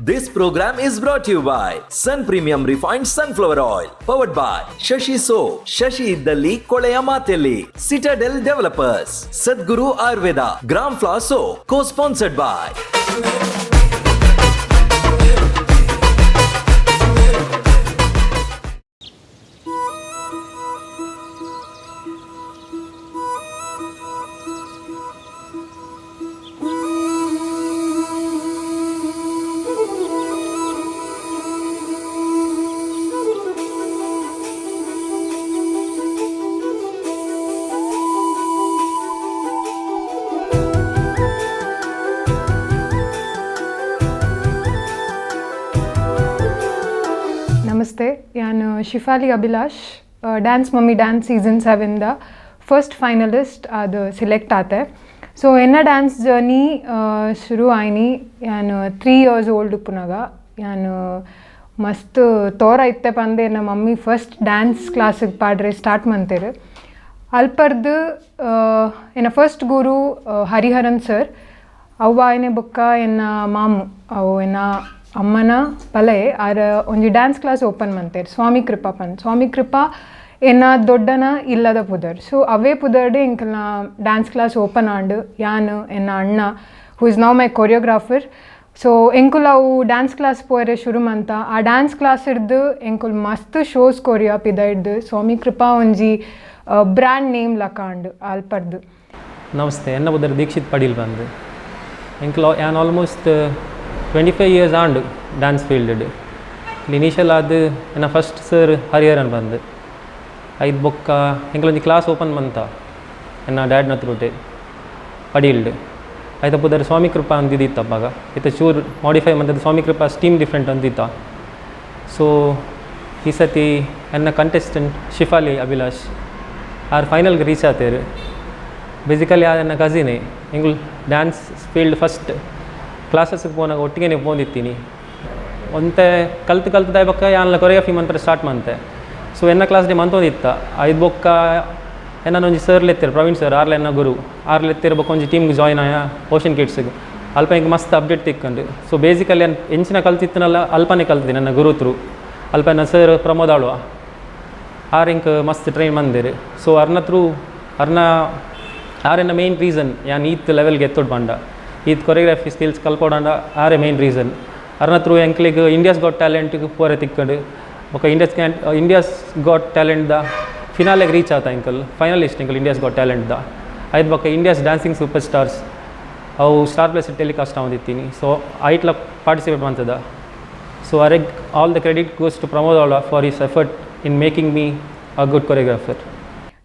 This program is brought you by Sun Premium Refined Sunflower Oil, powered by Shashi So. Shashi ಇದ್ದಲ್ಲಿ ಕೊಳೆಯ ಮಾತೆಲ್ಲಿ. Citadel Developers, Sadguru Ayurveda, Gram Flour Soap, co-sponsored by. Namaste, ಯಾನು Shifali Abhilash, dance mummy dance season 7 the first finalist ಅದು select ಆತೆ. So ಎನ್ನ dance journey ಶುರು ಆಯ್ನಿ ಯಾನು 3 years old ಉಪ್ಪುನಾಗ. ಯಾನು ಮಸ್ತ್ ತೋರ ಇತ್ತೆ ಪಂದೆ ಎನ್ನ mummy first dance ಕ್ಲಾಸಿಗೆ ಪಾಡ್ರೆ ಸ್ಟಾರ್ಟ್ ಮಂತೇರು. ಅಲ್ಪರ್ದು ಎನ್ನ ಫಸ್ಟ್ ಗುರು ಹರಿಹರನ್ ಸರ್. ಅವ್ವ ಆಯ್ನೆ ಬೊಕ್ಕ ಎನ್ನ ಮಾಮು, ಅವು ಎನ್ನ ಅಮ್ಮನ ಪಲೆ, ಆರ ಒಂಜಿ dance class open ಮಂತೇರ್, ಸ್ವಾಮಿ ಕೃಪಾ ಪನ್. ಸ್ವಾಮಿ ಕೃಪಾ ಎನ್ನ ದೊಡ್ಡನ ಇಲ್ಲದ ಪುದರ್. ಸೊ ಅವೇ ಪುದರ್ಡ್ ಎಂಕಲ್ನ dance class open and. ಯಾನ್, ಎನ್ನ ಅಣ್ಣ, who is now my choreographer, so ಎಂಕುಲು ಅವು ಡ್ಯಾನ್ಸ್ ಕ್ಲಾಸ್ ಪೋಯರೆ ಶುರು ಮಂತ. ಆ ಡ್ಯಾನ್ಸ್ ಕ್ಲಾಸ್ ಹಿಡ್ದು ಎಂಕುಲು ಮಸ್ತ್ ಶೋಸ್ ಕೊರಿಯ ಪಿದೈಡ್ದು. ಸ್ವಾಮಿ ಕೃಪಾ ಒಂಜಿ ಬ್ರ್ಯಾಂಡ್ ನೇಮ್ ಲಕಾಂಡ್ ಅಲ್ಪರ್ದು. ನಮಸ್ತೆ, ಎನ್ನ ಬುದರ್ ದೀಕ್ಷಿತ್ ಪಡೀಲ್ ಬಂದು. ಎಂಕ್ಲ ಯಾನ್ ಆಲ್ಮೋಸ್ಟ್ 25 ಇಯರ್ಸ್ ಆಂಡ್ dance field. Initial ಆದ್ ಎನ್ನ ಫಸ್ಟ್ ಸರ್ ಹರಿಹರನ್ ಬಂದು. ಐದು ಬೊಕ್ಕ ಎಂಕ್ಲೊಂಜಿ ಕ್ಲಾಸ್ ಓಪನ್ ಮಂತ ಎನ್ನ ಡ್ಯಾಡ್ನ ತ್ರೂಟೆ ಪಡೀಲ್ಡ್. ಐತ ಪುದರ್ ಸ್ವಾಮಿ ಕೃಪಾ ಅಂದಿದ್ದಿತ್ತು ಅಪ್ಪಾಗ. ಇತ್ತೆ ಚೂರು ಮಾಡಿಫೈ ಮಂತದ್ದು, ಸ್ವಾಮಿ ಕೃಪಾ ಸ್ಟೀಮ್ ಡಿಫ್ರೆಂಟ್ ಅಂದಿತ್ತ. ಸೊ ಈ ಸತಿ ಎನ್ನ ಕಂಟೆಸ್ಟೆಂಟ್ ಶಿಫಾಲಿ ಅಭಿಲಾಷ್ ಆರ್ ಫೈನಲ್ಗೆ ರೀಚ್ ಆತೇರು. ಬೇಸಿಕಲಿ ಆ ನನ್ನ ಕಸಿನೇ. ಎಂಗುಲ್ dance field first ಕ್ಲಾಸಸ್ಗೆ ಪೋನಾಗ ಒಟ್ಟಿಗೆ ಪೋಂದಿತ್ತೀನಿ. ಒಂತೆ ಕಲ್ತು ಕಲ್ತು ಬೊಕ್ಕ ಯಾನ್ಲ ಕೊರಿಯೋಗ್ರಫಿ ಮಂತ್ರ ಸ್ಟಾರ್ಟ್ ಮಂತೆ. ಸೊ ಎನ್ನ ಕ್ಲಾಸ್ ಡೇ ಮಂತೊಂದಿತ್ತ. ಐದು ಬೊಕ್ಕ ಎನ್ನ ಒಂಜಿ ಸರ್ ಲೆತ್ತೆರ್, ಪ್ರವೀಣ್ ಸರ್. ಆರ್ಲ ಎನ್ನ ಗುರು. ಆರ್ಲ ಲೆತ್ತೆರ್. ಬೊಕ್ಕ ಒಂಜಿ ಟೀಮ್ಗೆ ಜಾಯ್ನ್ ಆಯ, ಓಷನ್ ಕಿಡ್ಸ್ಗೆ. ಅಲ್ಪ ಎಂಕ್ ಮಸ್ತ್ ಅಪ್ಡೇಟ್ ತಿಕ್ಕಂಡು. ಸೊ ಬೇಸಿಕಲಿ ಎಂಚಿನ ಕಲ್ತಿತ್ತನಲ್ಲ, ಅಲ್ಪನೇ ಕಲ್ತಿದ್ದೆ ನನ್ನ ಗುರು ತ್ರೂ. ಅಲ್ಪ ಎನ್ನ ಸರ್ ಪ್ರಮೋದ್ ಆಳ್ವ, ಆರ್ ಎಂಕ್ ಮಸ್ತ್ ಟ್ರೈನ್ ಮಂದೆರ್. ಸೊ ಅರ್ನ ತ್ರೂ, ಅರ್ನ ಆರೆನ್ನ ಮೇನ್ ರೀಸನ್ ಯಾನ್ ಈತ್ ಲೆವೆಲ್ಗೆ ಎತ್ತೊಡ್ ಪಂಡ. ಈತ್ ಕೊರಿಯೋಗ್ರಫಿ ಸ್ಕಿಲ್ಸ್ ಕಲ್ಪೊಡಂಡ ಆರೆ ಮೇನ್ ರೀಸನ್. ಅರ್ನ ತ್ರೂ ಎಂಕ್ಲೆಗ್ India's got talent ಪೂರ ತಿಕ್ಕಂಡು. ಬೊಕ್ಕ India's got talent the ಫಿನಾಲೆಗೆ reach ಆತ ಎಂಕಲ್, finalist ಎಂಕಲ್ India's got talent the. ಐದು ಬೊಕ್ಕ India's dancing super stars, ಅವು star plus telecast ಆವೊಂದಿತ್ತೀನಿ. So ಐಟ್ಲ participate ಮಂತದ. So ಅರೆಗ್ all the credit goes to Pramod Alva for his effort in making me a good choreographer.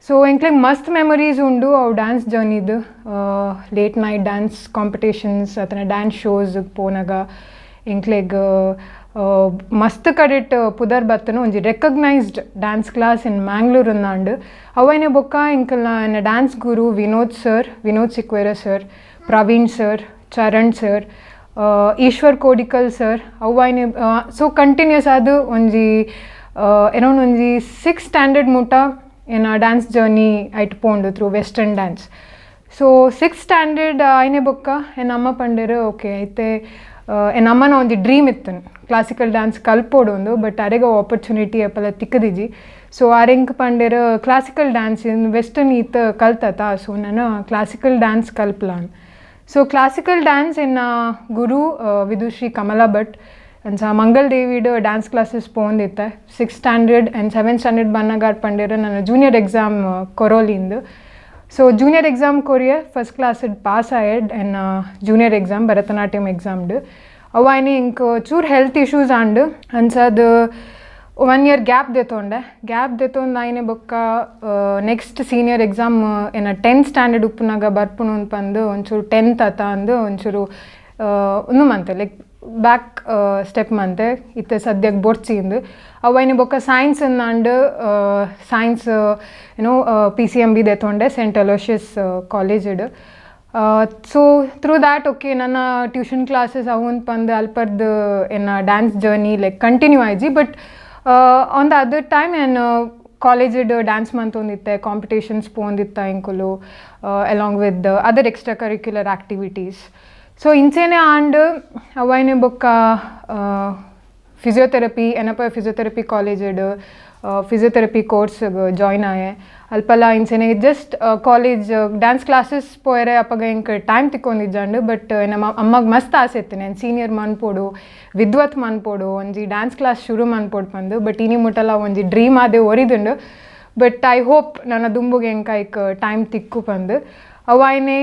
So ಎಂಕ್ಲೆಗ್ ಮಸ್ತ್ memories ಉಂಡು ಅವು dance ಜರ್ನಿದು. Late night dance competitions ಅತನ dance shows ಪೋನಾಗ ಎಂಕ್ಲೆಗ್ ಮಸ್ತ್ ಕಡೆಟ್ ಪುದರ್ ಬತ್ತನ. ಒಂಜಿ recognised dance class ಇನ್ ಮ್ಯಾಂಗ್ಳೂರ್ ಅಂದಾಂಡ್. ಅವೈನೆ ಬೊಕ್ಕ ಎಂಕಲ್ನ ಎನ್ನ ಡ್ಯಾನ್ಸ್ ಗುರು Vinod sir, Vinod Sequeira sir, Praveen sir, Charan sir, Eshwar Kodikal sir, ಅವ್ವಾಯ್ನೆ. So continuous ಆದ್ ಒಂಜಿ ಅರೌಂಡ್ ಒಂಜಿ ಸಿಕ್ಸ್ ಸ್ಟ್ಯಾಂಡರ್ಡ್ ಮುಟ ಎನ್ನ ಡ್ಯಾನ್ಸ್ ಜರ್ನಿ ಐಟ್ ಪೋಂಡು through western dance. So sixth standard ಆಯ್ನೆ ಬೊಕ್ಕ ಎನ್ನ ಅಮ್ಮ ಪಂಡೆರ್, ಓಕೆ ಐತೆ. ಎನ್ನ ಅಮ್ಮನ ಒಂಜಿ ಡ್ರೀಮ್ ಇತ್ತು ಕ್ಲಾಸಿಕಲ್ ಡ್ಯಾನ್ಸ್ ಕಲ್ಪೋಡು ಒಂದು, ಬಟ್ ಅರೆಗ ಆಪರ್ಚುನಿಟಿ ಅಪಲ ತಿಕ್ಕದಿಜಿ. ಸೊ ಆರೆಂಕ್ ಪಂಡೆರ್, classical dance in western ಈತ್ ಕಲ್ತತ, ಸೊ ನಾನು ಕ್ಲಾಸಿಕಲ್ ಡ್ಯಾನ್ಸ್ ಕಲ್ಪ್ಲಾನ್. So classical dance ಎನ್ನ ಗುರು ವಿದುಶ್ರೀ ಕಮಲಾ ಭಟ್ ಅಂಚ ಮಂಗಲ್ ದೇವಿಡ್ ಡ್ಯಾನ್ಸ್ ಕ್ಲಾಸಸ್ ಪೋಂದಿತ್ತೆ. Sixth standard and seventh standard ಬನ್ನಗಾರ್ ಪಂಡೆರ್, ನನ್ನ ಜೂನಿಯರ್ ಎಕ್ಸಾಮ್ ಕೊರೋಲಿಂದು. So junior exam ಕೊರಿಯೆ, first class pass ಆಯೆಡ್ ಎನ್ನ ಜೂನಿಯರ್ ಎಕ್ಸಾಮ್ ಭರತನಾಟ್ಯಂ ಎಕ್ಸಾಮ್ಡ್. ಅವು ಆಯ್ನೆ ಇಂಕ್ ಚೂರು ಹೆಲ್ತ್ ಇಶ್ಯೂಸ್ ಆಂಡ್. ಅಂಚದ one year gap ದೆತೊಂಡೆ. Gap ದೆತೊಂದು ಆಯ್ನೆ ಬೊಕ್ಕ next senior exam ಏನ 10th standard ಉಪ್ಪುನಾಗ ಬರ್ಪುನು ಪಂದು ಒಂಚೂರು 10th ಆತ ಅಂದು ಒಂಚೂರು ಉಂದು ಮಂತೆ, like back step ಮಂತೆ, ಇತ್ತೆ ಸದ್ಯಕ್ಕೆ ಬೊಡ್ಚಿಂದು. ಅವು ಬೊಕ್ಕ ಸೈನ್ಸ್ ಅಂಡ್ ಸೈನ್ಸ್ ಏನೋ ಪಿಸಿಎಂಬಿ ದೆತೊಂಡೆ Saint Aloysius ಕಾಲೇಜಿಡ್. So through that, okay, ನನ್ನ ಟ್ಯೂಷನ್ ಕ್ಲಾಸಸ್ ಅವು ಪಂದು ಅಲ್ಪರ್ದು ಎನ್ನ dance journey like continue ಆಯ್ಜಿ. But on the other time ನಾನು ಕಾಲೇಜಿಡ್ ಡ್ಯಾನ್ಸ್ ಮಂತೊಂದಿತ್ತೆ, ಕಾಂಪಿಟೇಷನ್ಸ್ ಪೋಂದಿತ್ತ ಎಂಕುಲು, along with other extra curricular activities. So ಇಂಚೆನೆ and ಅವೈನೆ ಬೊಕ್ಕ ಫಿಸಿಯೋಥೆರಪಿ ಏನಪ್ಪ physiotherapy college physiotherapy course join ಆಯೆ. ಅಲ್ಪಲ ಇಂಚೆನೆ just college dance classes ಪೋಯರೆ ಅಪಗ ಎಂಕ್ ಟೈಮ್ ತಿಕ್ಕೊಂದಿಜ್ಜಾಂಡ್. ಬಟ್ ನಮ್ಮ ಅಮ್ಮಗ್ ಮಸ್ತ್ ಆಸೆ ಇತ್ತು, ನಾನು ಸೀನಿಯರ್ ಮನ್ಪೊಡು, ವಿದ್ವತ್ ಮನ್ಪೊಡು, ಒಂಜಿ ಡ್ಯಾನ್ಸ್ ಕ್ಲಾಸ್ ಶುರು ಮನ್ಪೊಡು ಪಂದು. ಬಟ್ ಇನಿ ಮುಟ್ಟಲ ಒಂಜಿ ಡ್ರೀಮ್ ಆದೆ ಒರಿದುಂಡು. But I hope ನನ್ನ ದುಂಬುಗೆ ಎಂಕ್ ಐಕ್ ಟೈಮ್ ತಿಕ್ಕು ಪಂದು. ಅವಾಯ್ನೆ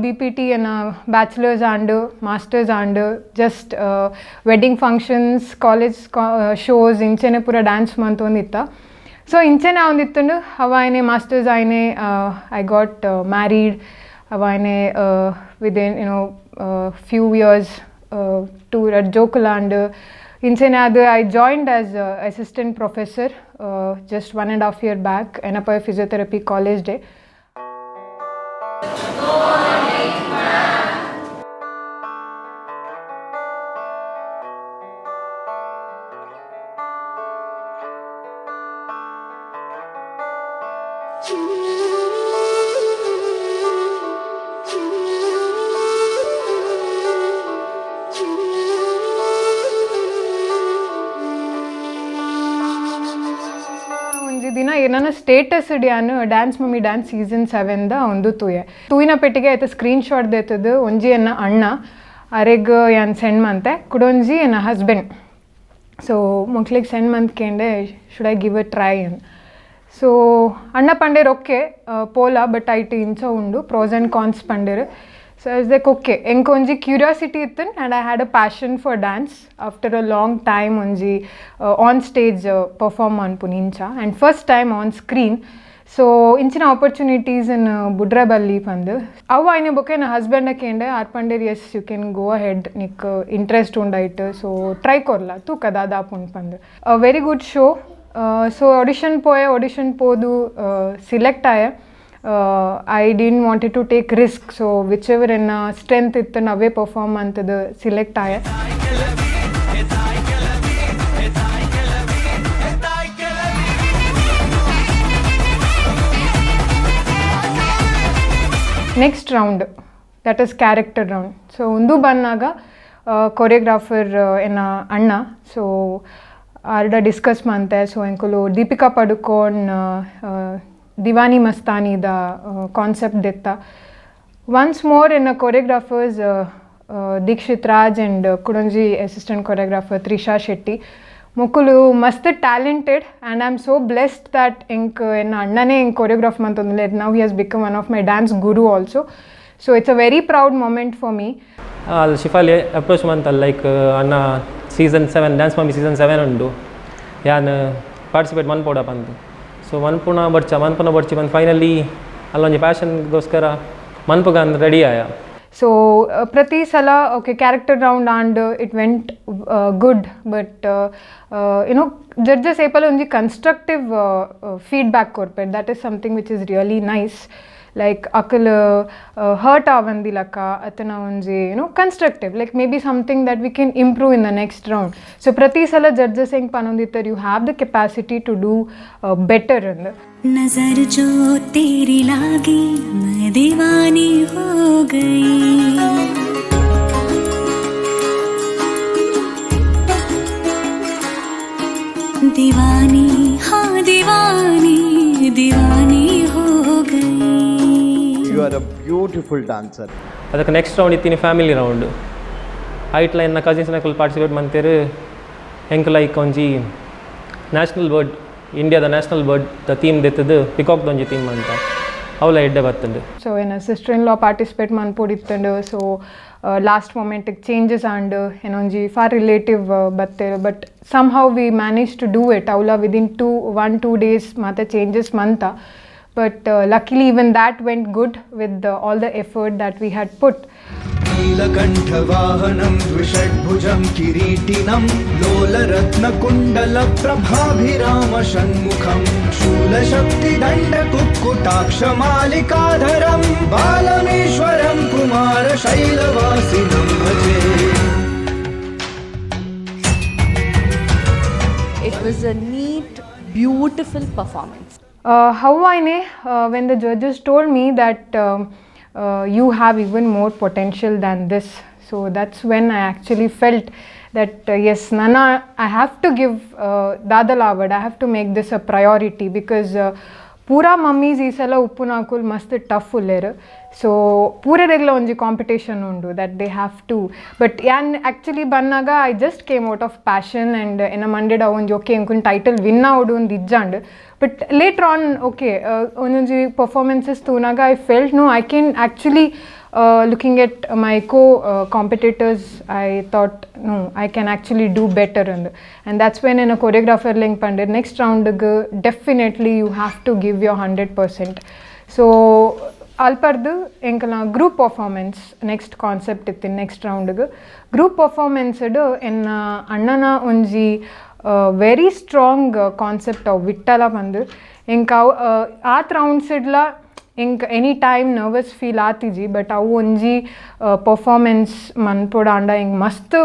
ಬಿಪಿಟಿ ಎನ್ನ bachelors and masters and just wedding functions, college shows ಇಂಚೆನೆ ಪೂರ ಡ್ಯಾನ್ಸ್ ಮಂತೊಂದಿತ್ತ. ಸೊ ಇಂಚೆನೆ ಆವೊಂದಿತ್ತುಂಡು. ಅವಾಯ್ನೆ ಮಾಸ್ಟರ್ಸ್ ಆಯ್ನೆ I got married. ಅವಾಯ್ನೆ within few years to ರಡ್ ಜೋಕುಲಾಂಡ್. ಇಂಚೆನೆ ಅದು I joined as assistant professor just 1.5 year back Yenepoya physiotherapy college day. ಒಂಜಿ ದಿನ ಏನನ ಸ್ಟೇಟಸ್ ಯಾನ್ dance mummy dance season 7 the ಒಂದು ತೂಯೆ. ತೂಯಿನ ಪೆಟ್ಟಿಗೆ ಆಯ್ತು ಸ್ಕ್ರೀನ್ ಶಾಟ್ ದೇತದು. ಒಂಜಿ ಎನ್ನ ಅಣ್ಣ ಅರೆಗ್ ಯಾನ್ ಸೆಂಡ್ ಮಂತೆ, ಕುಡೊಂಜಿ ಎನ್ನ ಹಸ್ಬೆಂಡ್. ಸೊ ಮೊಕ್ಲಿಗೆ ಸೆಂಡ್ ಮಂತ್ ಕೇಂಡೆ, "Should I give a try?" An. So ಅಣ್ಣ ಪಂಡೇರ್, ಓಕೆ ಪೋಲ, ಬಟ್ ಐಟ್ ಇಂಚ ಉಂಡು, pros and cons ಪಂಡೇರ್. So I like okay, ಎಂಕ್ ಒಂಜಿ ಕ್ಯೂರಿಯಾಸಿಟಿ ಇತ್ತು and I had a passion for dance after a long time. ಒಂಜಿ on stage perform ಮನ್ಪುನಿ ಇಂಚ and first time on screen, so ಇಂಚಿನ ಆಪರ್ಚುನಿಟೀಸ್ ಇನ್ ಬುಡ್ರೆ ಬಲ್ಲಿ ಪಂದ್. ಅವು ಆಯ್ನೆ ಬೊಕ್ಕ ಎನ್ನ ಹಸ್ಬೆಂಡ್ ಕೇಂಡೆ. ಆರ್ ಪಂಡೇರ್, "Yes, you can go ahead. Nick interest ಉಂಡೈಟ್, so try ಕೊರ್ಲ, ತೂಕ ದಾದಾಪುಂಡು ಪಂದ್. Very good show. So audition ಪೋಯೆ. Audition ಪೋದು select ಆಯೆ. I didn't wanted to take risk, so whichever ಎನ್ನ ಸ್ಟ್ರೆಂತ್ ಇತ್ತು ನಾವೇ ಪರ್ಫಾರ್ಮ್ ಅಂತದ್ದು ಸಿಲೆಕ್ಟ್ ಆಯೆ. Next round, that is character round. So ಒಂದು ಬಂದಾಗ ಕೊರಿಯೋಗ್ರಾಫರ್ ಎನ್ನ ಅಣ್ಣ, ಸೊ ಆರ್ಡ ಡಿಸ್ಕಸ್ ಮಂತೆ. ಸೊ ಎಂಕುಲು Deepika ಪಡುಕೋನ್ Diwani ಮಸ್ತಾನಿದ concept ದೆತ್ತ. Once more ಎನ್ನ ಕೊರಿಯೋಗ್ರಾಫರ್ಸ್ ದೀಕ್ಷಿತ್ ರಾಜ್ ಆ್ಯಂಡ್ ಕುಡೊಂಜಿ ಅಸಿಸ್ಟೆಂಟ್ ಕೊರಿಯೋಗ್ರಾಫರ್ ತ್ರಿಷಾ ಶೆಟ್ಟಿ ಮೊಕುಲು ಮಸ್ತ್ talented and I am so blessed that ಎಂಕ್ ಎನ್ನ ಅಣ್ಣನೇ ಎಂಕ್ ಕೊರಿಯೋಗ್ರಾಫ್ ಮಂತೊಂದುಲ್ಲೆರ್. Now he has become one of my dance guru also, so it's a very proud moment for me. ಅಲ್ಲಿ Shifali approach ಮಂತಲ್ಲ, like ಅಣ್ಣ season 7, dance mummy season 7 ಉಂಡು, ಯಾನ್ participate ಮನ್ಪೋಡ ಪಂದು. ಸೊ ಮನ್ಪುಣ ಬಡ್ಚ, ಮನ್ಪುನ ಬಡ್ಚಿ ಬಂದು ಫೈನಲಿ ಅಲ್ಲೊಂಜಿ ಪ್ಯಾಷನ್ಗೋಸ್ಕರ ಮನ್ಪುಗ ಅಂದ್ ರೆಡಿ ಆಯ. ಸೊ ಪ್ರತಿ ಸಲ okay character round and it went good, but judges ಏಪಲ ಒಂಜಿ ಕನ್ಸ್ಟ್ರಕ್ಟಿವ್ ಫೀಡ್ಬ್ಯಾಕ್ ಕೊರ್ಪೆರ್. That is something which is really nice, like Akal hurt ಆವಂದಿಲಕ್ಕ ಅತನ ಒಂಜಿ constructive, like maybe something that we can improve in the next round. So ಪ್ರತಿ ಸಲ judges ಹೆಂಗೆ ಪನೊಂದಿತ್ತಾರೆ, you have the capacity to do better ಅಂದ್. नजर जो तेरी लागी, मैं दीवानी हो गई. दीवानी, हाँ दीवानी, दीवानी हो गई. You are a beautiful dancer. ಅದಕ್ಕೆ ನೆಕ್ಸ್ಟ್ ರೌಂಡ್ ಇತ್ತೀನಿ ಫ್ಯಾಮಿಲಿ ರೌಂಡ್. ಐಟ್ಲ ಎನ್ನ ಕಸಿನ್ಸ್ನಕುಲು ಪಾರ್ಟಿಸಿಪೇಟ್ ಮಂತೇರು. ಎಂಕ್ ಲೈಕ್ ಒಂಜಿ ನ್ಯಾಷನಲ್ ಬರ್ಡ್, ಇಂಡಿಯಾದ national bird the theme ದೆತ್ತದು, ಪಿಕಾಕ್ದ ಒಂಜಿ ಥೀಮ್ ಅಂತ, ಅವಲ ಎಡ್ಡೆ ಬತ್ತುಂಡು. ಸೊ ಏನ sister in law participate ಮನ್ಪೊಡಿತ್ತಂಡು. So last ಮೊಮೆಂಟಿಗೆ changes and ಏನೊಂಜಿ for relative ಬತ್ತೇರು, but somehow we manage to do it. Avala within 2, 1, 2 days ಮಾತ changes month, but luckily even that went good with all the effort that we had put. नीलकण्ठवाहनं द्विषड्भुजं किरीटिनं लोलरत्नकुण्डलप्रभाभिराम षण्मुखं शूलशक्तिदण्डकुक्कुटाक्षमालिकाधरं बालमीश्वरं कुमारशैलवासिनं भजे. It was a neat, beautiful performance. How I when the judges told me that you have even more potential than this. So that's when I actually felt that yes, ನನ I have to give ದಾದಲಾವಡ್, I have to make this a priority, because ಪೂರಾ mummies ಈ ಸಲ ಉಪ್ಪುನಾಕುಲ್ ಮಸ್ತ್ tough ಉಲ್ಲೇರು. So ಪೂರೆರೆಗ್ಲ ಒಂಜಿ competition ಉಂಡು that they have to. But ಯಾನ್ actually ಬನ್ನಾಗ I just came out of passion and ಎನ್ನ ಮಂಡೆಡ್ ಒಂಜಿ ಓಕೆ ಎಂಕುನ್ ಟೈಟಲ್ ವಿನ್ ಆವಡು ಒಂದು ಇಜ್ಜಾಂಡ್. But later on okay ಒಂದೊಂಜಿ ಪರ್ಫಾರ್ಮೆನ್ಸಸ್ ತೂನಾಗ I felt, no, I can actually, looking at my co competitors, I thought, no, I can actually do better. And that's when in a choreographer link pandit next round definitely you have to give your 100%. So ಅಲ್ಪರ್ದು ಎಂಕಲ group performance next concept ಇತ್ತು. Next ರೌಂಡ್ಗೆ group ಪರ್ಫಾರ್ಮೆನ್ಸ್ಡ್ ಎನ್ನ ಅಣ್ಣನ ಒಂಜಿ very strong concept ಅವು ವಿಟ್ಟಲ ಬಂದು. ಎಂಕ ಅವು ಆತ್ rounds ಇಡ್ಲ ಎಂಕ್ any time nervous feel ಆತಿಜಿ. But ಅವು ಒಂಜಿ ಪರ್ಫಾರ್ಮೆನ್ಸ್ ಮನ್ಪೊಡಾಂಡ ಎಂಕ್ ಮಸ್ತ್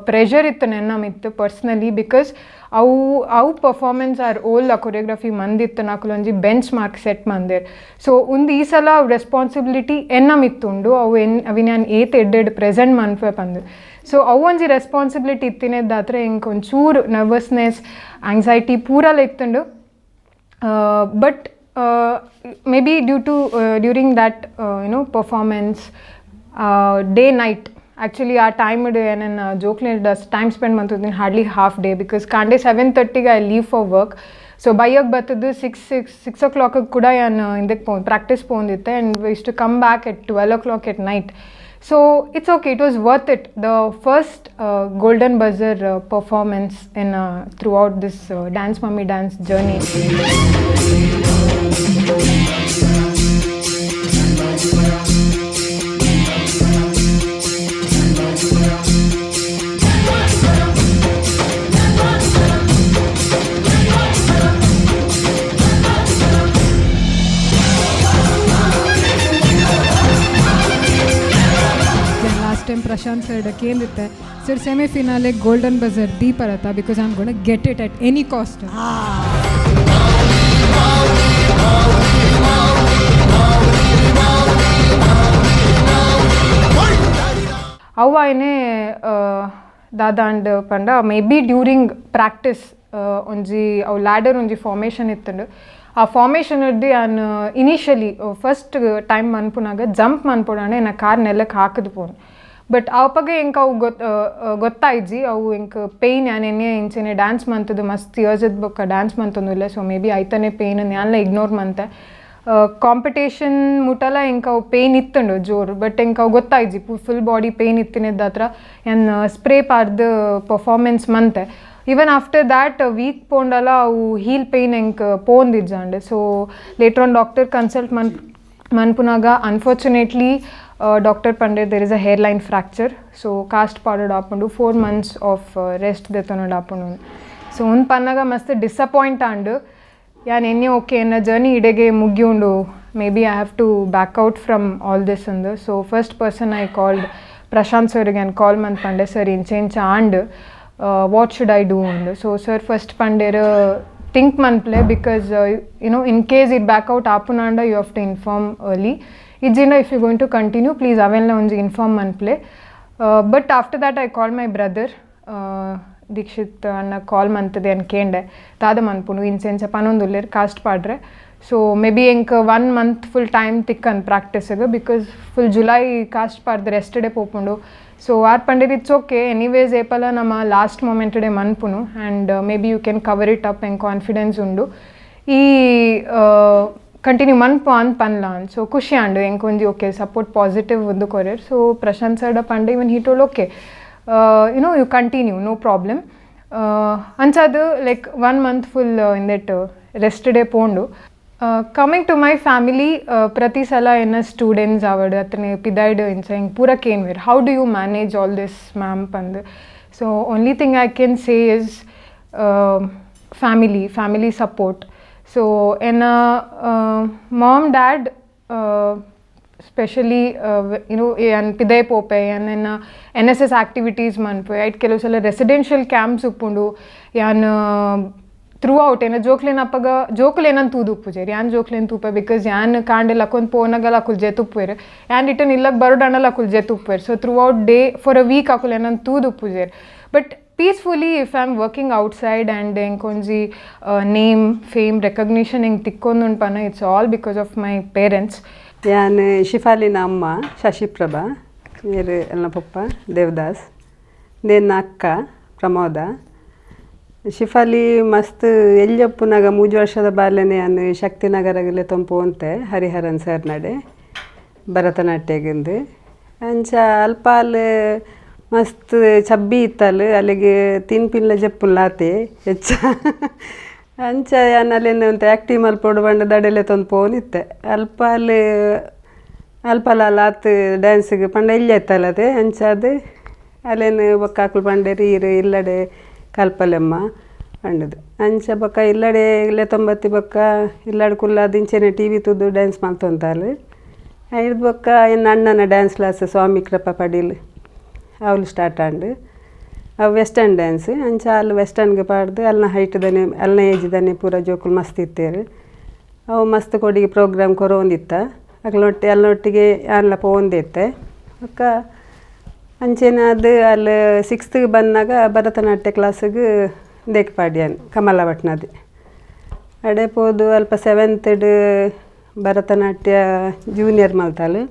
ಪ್ರೆಷರ್ ಇತ್ತು ನೆನ್ನ ಮಿತ್ತು ಪರ್ಸ್ನಲಿ, because ಅವು ಅವು ಪರ್ಫಾರ್ಮೆನ್ಸ್ ಆರ್ ಓಲ್ ಆ ಕೊರಿಯೋಗ್ರಫಿ ಮಂದಿತ್ತು ನಾಕುಲೊಂಜಿ bench mark set ಮಂದೇರ್. So ಒಂದು ಈ ಸಲ ರೆಸ್ಪಾನ್ಸಿಬಿಲಿಟಿ ಎನ್ನ ಮಿತ್ತುಂಡು, ಅವು ಎನ್ ಅವಿನ ಯಾನ್ ಏತ್ ಎಡ್ಡೆಡ್ ಪ್ರೆಸೆಂಟ್ ಮನ್ಪೆ ಪಂದು. ಸೊ ಅವು ಒಂಜಿ ರೆಸ್ಪಾನ್ಸಿಬಿಲಿಟಿ ಇತ್ತಿನೆದ್ದಾದ್ರೆ ಎಂಕ್ ಒಂಚೂರು ನರ್ವಸ್ನೆಸ್, ಆಂಗ್ಸೈಟಿ ಪೂರಲ ಇತ್ತುಂಡು. But maybe due to during that performance, day night actually ಆ ಟೈಮ್ ಏನೇನು ಜೋಕ್ಲೆ ಟೈಮ್ ಸ್ಪೆಂಡ್ ಮಂತಿದ್ದೀನಿ hardly half day, because ಕಾಂಡೆ 7:30ಗೆ I leave for work. So ಬೈಯಕ್ಕೆ ಬರ್ತದ್ದು six six six ಓ ಕ್ಲಾಕಿಗೆ ಕೂಡ ನಾನು ಹಿಂದಕ್ಕೆ ಪೋ practice ಪೋಂದಿತ್ತೆ, and used to come back at 12 o'clock at night. So it's okay, it was worth it. The first golden buzzer performance in throughout this Dance Mummy Dance journey. Last time Prashant sir ಕೇಂದಿತ್ತೆ, sir, ಸೆಮಿಫಿನಾಲೆ golden buzzer ದೀಪರತ್ತ, because I am gonna get it at any cost. ಅವು ಆಯ್ನೆ ದಾದಾಂಡ್ ಪಂಡ may be during practice ಒಂಜಿ ಅವು ladder ಒಂಜಿ formation ಇತ್ತುಂಡು. ಆ formation ಇದ್ದು ಯಾನ್ initially first time ಮನ್ಪುನಾಗ jump ಮನ್ಪೊಡಾಂಡ ಎನ್ನ car ನೆಲಕ್ಕೆ ಹಾಕದು ಪೋನು. ಬಟ್ ಅಪಗ ಎಂಕ್ ಅವು ಗೊತ್ತಾಯ್ಜಿ ಅವು ಎಂಕ್ ಪೇಯ್ನ್. ಯಾನ್ ಎನ್ನೆ ಇಂಚೆನೆ ಡ್ಯಾನ್ಸ್ ಮಂತದ್ದು ಮಸ್ತ್ ಇಯರ್ಸ್ ಬೊಕ್ಕ ಡ್ಯಾನ್ಸ್ ಮಂತೊಂದುಲ್ಲೆ. So may be ಐತನೆ ಪೇಯ್ನ್ ಯಾನ್ಲ ಇಗ್ನೋರ್ ಮಂತೆ. ಕಾಂಪಿಟೇಷನ್ ಮುಟಲ ಎಂಕ್ ಅವು ಪೇಯ್ನ್ ಇತ್ತುಂಡು ಜೋರು, ಬಟ್ ಎಂಕ್ ಅವು ಗೊತ್ತಾಯ್ಜಿ. Full body pain ಇತ್ತಿನದ್ದಾತ್ರ ಯಾನ್ ಸ್ಪ್ರೇ ಪಾರ್ದು ಪರ್ಫಾರ್ಮೆನ್ಸ್ ಮಂತೆ. Even after that weak ಪೋಂಡಲ ಅವು ಹೀಲ್ ಪೇಯ್ನ್ ಎಂಕ್ ಪೋಂದಿಜ್ಜಾಂಡ್. So later on doctor consult ಮನ್ಪುನಾಗ unfortunately doctor Pande there is a hair line fracture, so cast ಪಾಡೋಡ್ ಆಪುಂಡು, 4 months of rest ದೆತ್ತೊನೊಡು ಆಪುಂಡು. ಸೊ ಉಂದು ಪನ್ನಗ ಮಸ್ತ್ ಡಿಸಪಾಯಿಂಟ್ ಆಂಡ್. ಯಾನ್ ಎನ್ನೆ ಓಕೆ ಎನ್ನ journey ಇಡೆಗೆ ಮುಗಿಯುಂಡು, maybe I have to back out from all this ಅಂದು. So first person I called, Prashant ಸರ್ಗೆ ನಾನು ಕಾಲ್ ಮಂತ್ ಪಂಡೆ, ಸರ್, ಇಂಚೆ ಇಂಚ and, what should I do ಅಂದು. So sir first ಪಂಡೇರ್, think ಮನ್ಪ್ಲೆ, because in case it back out ಆಪುನಾಂಡ you have to inform early. ಇಜ್ಜಿಂಡ if you going to continue, please ಅವೆಲ್ಲ ಒಂಜಿ inform ಮನ್ಪ್ಲೆ. But after that I call my brother Dikshit ಅಣ್ಣ. ಕಾಲ್ ಮಂತದೆ ಅನ್ ಕೇಂಡೆ, ದಾದ ಮನ್ಪುಂಡು, ಇಂಚೆ ಇಂಚ ಪನೊಂದುಲ್ಲೆರ್ cost ಪಾಡ್ರೆ. So may be ಎಂಕ್ one month full time ತಿಕ್ಕನ್ ಪ್ರಾಕ್ಟೀಸ್ಗೆ, because full July cost ಪಾಡ್ದು rest day ಪೋಪುಂಡು. So are ಪಂಡೇರ್, it's okay, anyways ಏಪಲ ನಮ್ಮ last moment day ಮನ್ಪುನು, and maybe you can cover it up, ಎಂಕ್ confidence ಉಂಡು, ಈ ಕಂಟಿನ್ಯೂ ಮನ್ಪು ಅಂದ್ ಪನ್ಲ. ಸೊ ಖುಷಿ ಆಂಡ್ ಎಂಕ್ ಒಂಜಿ okay support positive ಒಂದು ಕೊರಿಯರ್. ಸೊ Prashant sir Pande, even he told, okay, you continue, no problem. ಅಂಚದು like one month full ಇಂದೆಟ್ rest day ಪೋಂಡು. Coming to my family, ಪ್ರತಿ ಸಲ ಎನ್ನ ಸ್ಟೂಡೆಂಟ್ಸ್ ಆವಡ್ ಅತ್ತನೆ ಪಿದಾಯ್ಡ್ ಇಂಚ ಹಿಂಗೆ ಪೂರ ಕೇನ್ವೇರ್, how do you manage all this, ma'am ಪಂದ್. So only thing I can say is family support. So ಎನ್ನ mom, dad specially, ಯಾನ್ ಪಿದೈ ಪೋಪೆ, ಯಾನ್ ಎನ್ನ ಎನ್ಎಸ್ಎಸ್ ಆಕ್ಟಿವಿಟೀಸ್ ಮನ್ಪೆ, ಐಟ್ ಕೆಲವು ಸಲ ರೆಸಿಡೆನ್ಷಿಯಲ್ ಕ್ಯಾಂಪ್ಸ್ ಉಪ್ಪುಂಡು ಯಾನ್. Throughout ಏನ ಜೋಕ್ಲೆನ ಅಪ್ಪಗ ಜೋಕುಲು ಏನನ್ ತೂದು ಉಪ್ಪುಜೆರ್, ಯಾನ್ ಜೋಕ್ಲೆನ್ ತೂಪೆ, because ಯಾನ್ ಕಾಂಡೆ ಲಕ್ಕೊಂದು ಪೋನಗಲ ಅಕುಲು ಜೆತ್ತುಪ್ಪುವೆರ್, ಯಾನ್ ರಿಟರ್ನ್ ಇಲ್ಲಗ್ ಬರೋಡಂಡಲ ಅಕುಲು ಜೆತ್ತುಪ್ಪುವೆರ್. So throughout day for a week ಅಕುಲು ಏನನ್ ತೂದು ಉಪ್ಪುಜೆರ್. But peacefully, if I am working outside and ಎಂಕೊಂಜಿ name, fame, recognition ಎಂಕ್ ತಿಕ್ಕೊಂದುಂಡು, it's all because of my parents. ಯಾನ್ ಶಿಫಾಲಿನ ಅಮ್ಮ ಶಶಿಪ್ರಭಾ, ಮೇರು ಎನ್ನ ಪೊಪ್ಪ ದೇವದಾಸ್, ನೇನ್ನ ಅಕ್ಕ ಪ್ರಮೋದ. ಶಿಫಾಲಿ ಮಸ್ತ್ ಎಲ್ಯಪ್ಪುನಗ 3 ವರ್ಷದ ಬಾಲ್ಯನೆ ಯಾನ್ ಶಕ್ತಿನಗರಗಲೆ ತೊಂಪು ಅಂತೆ ಹರಿಹರನ್ ಸರ್ ನಡೆ ಭರತನಾಟ್ಯಗಿಂದು. ಅಂಚ ಅಲ್ಪ ಅಲ್ ಮಸ್ತ್ ಚಬ್ಬಿ ಇತ್ತಲ್, ಅಲ್ಲಿಗೆ ತಿನ್ಪಿನ್ಲ ಜಪ್ಪುನ್ಲ ಆತೆ ಹೆಚ್ಚ. ಅಂಚ ಯಾನ್ ಅಲ್ಲೇನು ಒಂತೆ ಆ್ಯಕ್ಟಿವ್ ಮಲ್ಪೊಡು ಪಂಡ ದಡೆಲೆ ತೊಂದು ಪೋವೊಂದಿತ್ತೆ. ಅಲ್ಪ ಅಲ್ಲಿ ಅಲ್ಪಲ ಆತ್ ಡ್ಯಾನ್ಸಿಗೆ ಪಂಡ ಎಲ್ಯ ಇತ್ತಲ್ಲ ಅದೇ. ಅಂಚಾದ್ ಅಲ್ಲೇನು ಬೊಕ್ಕ ಅಕುಲು ಪಂಡೆರ್, ಈರ್ ಇಲ್ಲಡೆ ಕಲ್ಪಲೆಮ್ಮ ಪಂಡುದು. ಅಂಚ ಬೊಕ್ಕ ಇಲ್ಲಡೆ ಲೆತೊಂಬತ್ತಿ ಬೊಕ್ಕ ಇಲ್ಲಡೆ ಕುಲ್ಲಾದ್ ಇಂಚೆನೆ ಟಿವಿ ತೂದು ಡ್ಯಾನ್ಸ್ ಮಲ್ತೊಂತಾಲ್. ಐರ್ದ್ ಬೊಕ್ಕ ಎನ್ನ ಅಣ್ಣನ ಡ್ಯಾನ್ಸ್ ಕ್ಲಾಸ್ ಸ್ವಾಮಿ ಕೃಪಾ ಪಡೀಲ್ ಅವ್ಲು ಸ್ಟಾರ್ಟ್ ಆಂಡ್. ಅವು ವೆಸ್ಟರ್ನ್ ಡ್ಯಾನ್ಸ್. ಅಂಚ ಅಲ್ಲಿ ವೆಸ್ಟರ್ನ್ಗೆ ಪಾಡ್ದು ಅಲ್ನ ಹೈಟ್ದನೆ ಅಲ್ನ ಏಜ್ದನೆ ಪೂರ ಜೋಕುಲು ಮಸ್ತ್ ಇತ್ತೆರ್. ಅವು ಮಸ್ತ್ ಕೊಡಿಗೆ ಪ್ರೋಗ್ರಾಮ್ ಕೊರೊಂದಿತ್ತ ಅಕ್ಲ್ನೊಟ್ಟಿ ಅಲ್ನೊಟ್ಟಿಗೆ ಯಾನ್ಲ ಪೋವೊಂದೇ ಇತ್ತೆ. ಬೊಕ್ಕ ಅಂಚೆನೆ ಅದು ಅಲ್ಲಿ ಸಿಕ್ಸ್ತ್ಗೆ ಬನ್ನಗ ಭರತನಾಟ್ಯ ಕ್ಲಾಸಿಗೆ ಇಂದೆಕ್ ಪಾಡ್ಯಾನ್ ಕಮಲಪಟ್ನದ ಅಡೆ ಪೋದು. ಅಲ್ಪ ಸೆವೆಂತ್ಡ್ ಭರತನಾಟ್ಯ ಜೂನಿಯರ್ ಮಲ್ತಾಲ್,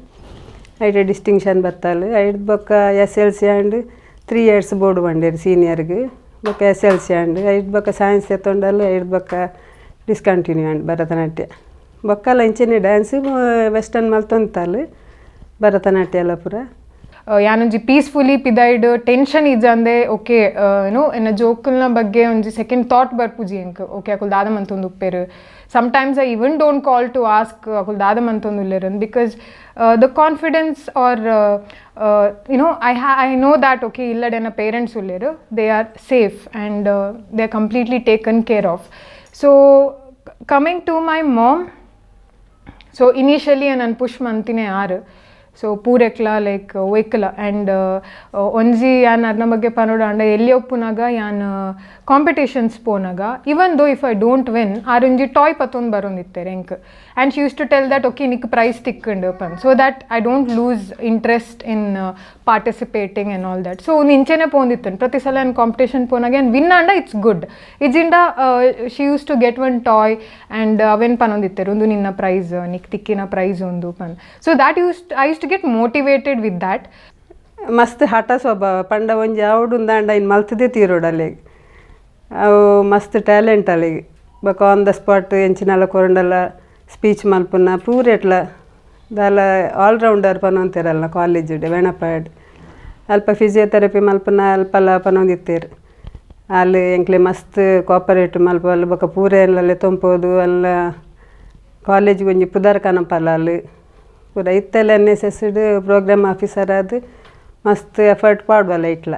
ಐಟ್ ಡಿಸ್ಟಿಂಕ್ಷನ್ ಬತ್ತಾಲ್. ಐಡ್ದ್ ಬೊಕ್ಕ SLC and 3 years ಬೋಡು ಪಂಡೇರು ಸೀನಿಯರ್ಗೆ. ಬೊಕ್ಕ ಎಸ್ಎಲ್ಸಿ ಆಂಡ್. ಐಡ್ದ್ ಬೊಕ್ಕ ಸೈನ್ಸ್ ಎತ್ತೊಂಡಲ್. ಐಡ್ದ್ ಬೊಕ್ಕ ಡಿಸ್ಕಂಟಿನ್ಯೂ ಆಂಡ್ ಭರತನಾಟ್ಯ. ಬೊಕ್ಕಲ ಇಂಚೆನೆ ಡ್ಯಾನ್ಸ್ ವೆಸ್ಟರ್ನ್ ಮಲ್ತೊಂತಾಲ್, ಭರತನಾಟ್ಯ ಎಲ್ಲ ಪೂರ. ಯಾನೊಂಜಿ ಪೀಸ್ಫುಲಿ ಪಿದಾಯ್ಡ್ ಟೆನ್ಷನ್ ಇಜ್ಜಂದೆ, ಓಕೆ ಏನೋ ಎನ್ನ ಜೋಕುಲ್ನ ಬಗ್ಗೆ ಒಂಜಿ ಸೆಕೆಂಡ್ ಥಾಟ್ ಬರ್ಪುಜಿ ಎಂಕ್, ಓಕೆ ಅಕುಲು ದಾದ ಮಂತೊಂದು ಉಪ್ಪೆರ್. Sometimes I even don't call to ask ಅಕುಲು ದಾದ ಮಂತೊಂದು ಉಲ್ಲೆರ್, because the confidence or I know that, okay, ಇಲ್ಲಡೆ ಎನ್ನ ಪೇರೆಂಟ್ಸ್ ಉಲ್ಲೆರ್, they are safe and they are completely taken care of. So coming to my mom, so initially ನಾನು push ಮಂತಿನೇ ಆರು. So ಪೂರೆಕ್ಲ like ಒಯ್ಕಲ. And ಒಂಜಿ ಯಾನ್ ಅರ್ನ ಬಗ್ಗೆ ಪನೊಡು ಆಂಡ, ಎಲ್ಲಿ ಒಪ್ಪುನಾಗ ಯಾನ್ ಕಾಂಪಿಟೇಷನ್ಸ್ ಪೋನಾಗ, even though if I don't win, ಆರ್ ಒಂಜಿ ಟಾಯ್ ಪತ್ತೊಂದು ಬರೋಂದಿತ್ತೆರ್ ಎಂಕ್, and she used to tell that, okay, Nick price ತಿಕ್ಕಂಡು ಪನ್, so that I don't lose interest in participating and all that. So ಒಂದು ಇಂಚೆನೆ ಪೋಂದಿತ್ತು. ಪ್ರತಿ ಸಲ ನಾನು ಕಾಂಪಿಟೇಷನ್ ಪೋನಾಗ ಏನು ವಿನ್ ಆಂಡ it's good, ಇಜಿಂಡ she used to get one toy and ಅವೇನು ಪನೊಂದಿತ್ತೆರ್, ಒಂದು ನಿನ್ನ price, ನಿಕ್ ತಿಕ್ಕಿನ ಪ್ರೈಸ್ ಒಂದು ಪನ್. So that used I used to get motivated with that. ಮಸ್ತ್ ಹಠ ಸ್ವಭಾವ. ಪಂಡ ಒಂಜಿ ಆವಡುಂದಾಂಡ ಇನ್ನು ಮಲ್ತದೇ ತೀರೋಡು ಅಲ್ಲಿಗೆ. ಅವು ಮಸ್ತ್ ಟ್ಯಾಲೆಂಟ್ ಅಲ್ಲಿಗೆ. ಬೊಕ on the spot ಎಂಚಿನಲ ಕೊರಂಡಲ speech ಮಲ್ಪುನ ಪೂರೆಟ್ಲ ದಾಲ ಆಲ್ರೌಂಡರ್ ಪನೊಂತೆರಲ್ಲ. ಕಾಲೇಜ್ ವೆಣಪಾಡ್ ಅಲ್ಪ ಫಿಸಿಯೋಥೆರಪಿ ಮಲ್ಪುನ ಅಲ್ಪಲ ಪನೊಂದಿತ್ತೆರ್. ಅಲ್ಲಿ ಎಂಕ್ಲೆ ಮಸ್ತ್ ಕೋಪರೇಟ್ ಮಲ್ಪಲ್ಲ. ಬೊಕ ಪೂರ ಎಲ್ಲ ತೊಂಪೋದು ಅಲ್ಲ ಕಾಲೇಜ್ಗೆ ಒಂಜಿ ಪುದರ್ ಕನಪಲ್ಲ. ಅಲ್ಲಿ ಪೂರ ಇತ್ತೆಲ್ಲ NSS program officer ಆದ್ ಮಸ್ತ್ ಎಫರ್ಟ್ ಪಾಡುವಲ್ಲ ಇಟ್ಲ.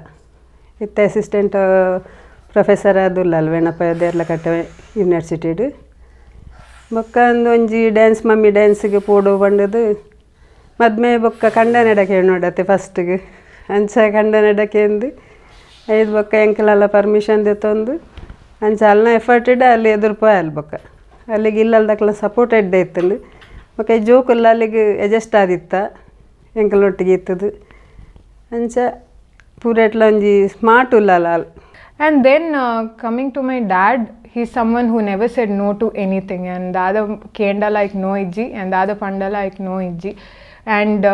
ಇತ್ತೆ ಅಸಿಸ್ಟೆಂಟ್ ಪ್ರೊಫೆಸರ್ ಆದುಲ್ಲ ಅಲ್ ವೆಣಪ ದೇರ್ಲಕಟ್ಟೆ ಯೂನಿವರ್ಸಿಟಿಡ್. ಬೊಕ್ಕ ಒಂಜಿ ಡ್ಯಾನ್ಸ್ ಮಮ್ಮಿ ಡ್ಯಾನ್ಸಿಗೆ ಪೋಡು ಪಂಡದು ಮದ್ಮೆ ಬೊಕ್ಕ ಕಂಡನೆಡಕೆ ನೋಡತ್ತೆ ಫಸ್ಟಿಗೆ. ಅಂಚ ಕಂಡನೆಡಕೆ ಅಂದು ಐದು ಬೊಕ್ಕ ಎಂಕಲೆಲ್ಲ ಪರ್ಮಿಷನ್ ದೆತ್ತೊಂದು ಅಂಚ ಅಲ್ನ ಎಫರ್ಟ್ ಇಡ ಅಲ್ಲಿ ಎದುರು ಪೋಯಲ್. ಬೊಕ್ಕ ಅಲ್ಲಿಗೆ ಇಲ್ಲಲ್ದಕ್ಲ ಸಪೋರ್ಟ್ ಎಡ್ಡೆ ಇತ್ತುಂಡು. ಬೊಕ್ಕ ಈ ಜೋಕುಲ್ಲ ಅಲ್ಲಿಗೆ ಅಡ್ಜಸ್ಟ್ ಆದಿತ್ತ, ಎಂಕಲ್ನೊಟ್ಟಿಗೆ ಇತ್ತದು. ಅಂಚ ಪೂರೆಟ್ಲ ಒಂಜಿ ಸ್ಮಾರ್ಟ್ ಉಲ್ಲಲ್ಲ ಅಲ್. And then coming to my dad, he's someone who never said no to anything. And ದಾದ ಕೇಂಡಲ ಐಕ್ ನೋ ಇಜ್ಜಿ, and ದಾದ ಪಂಡಲ ಐಕ್ ನೋ ಇಜ್ಜಿ. And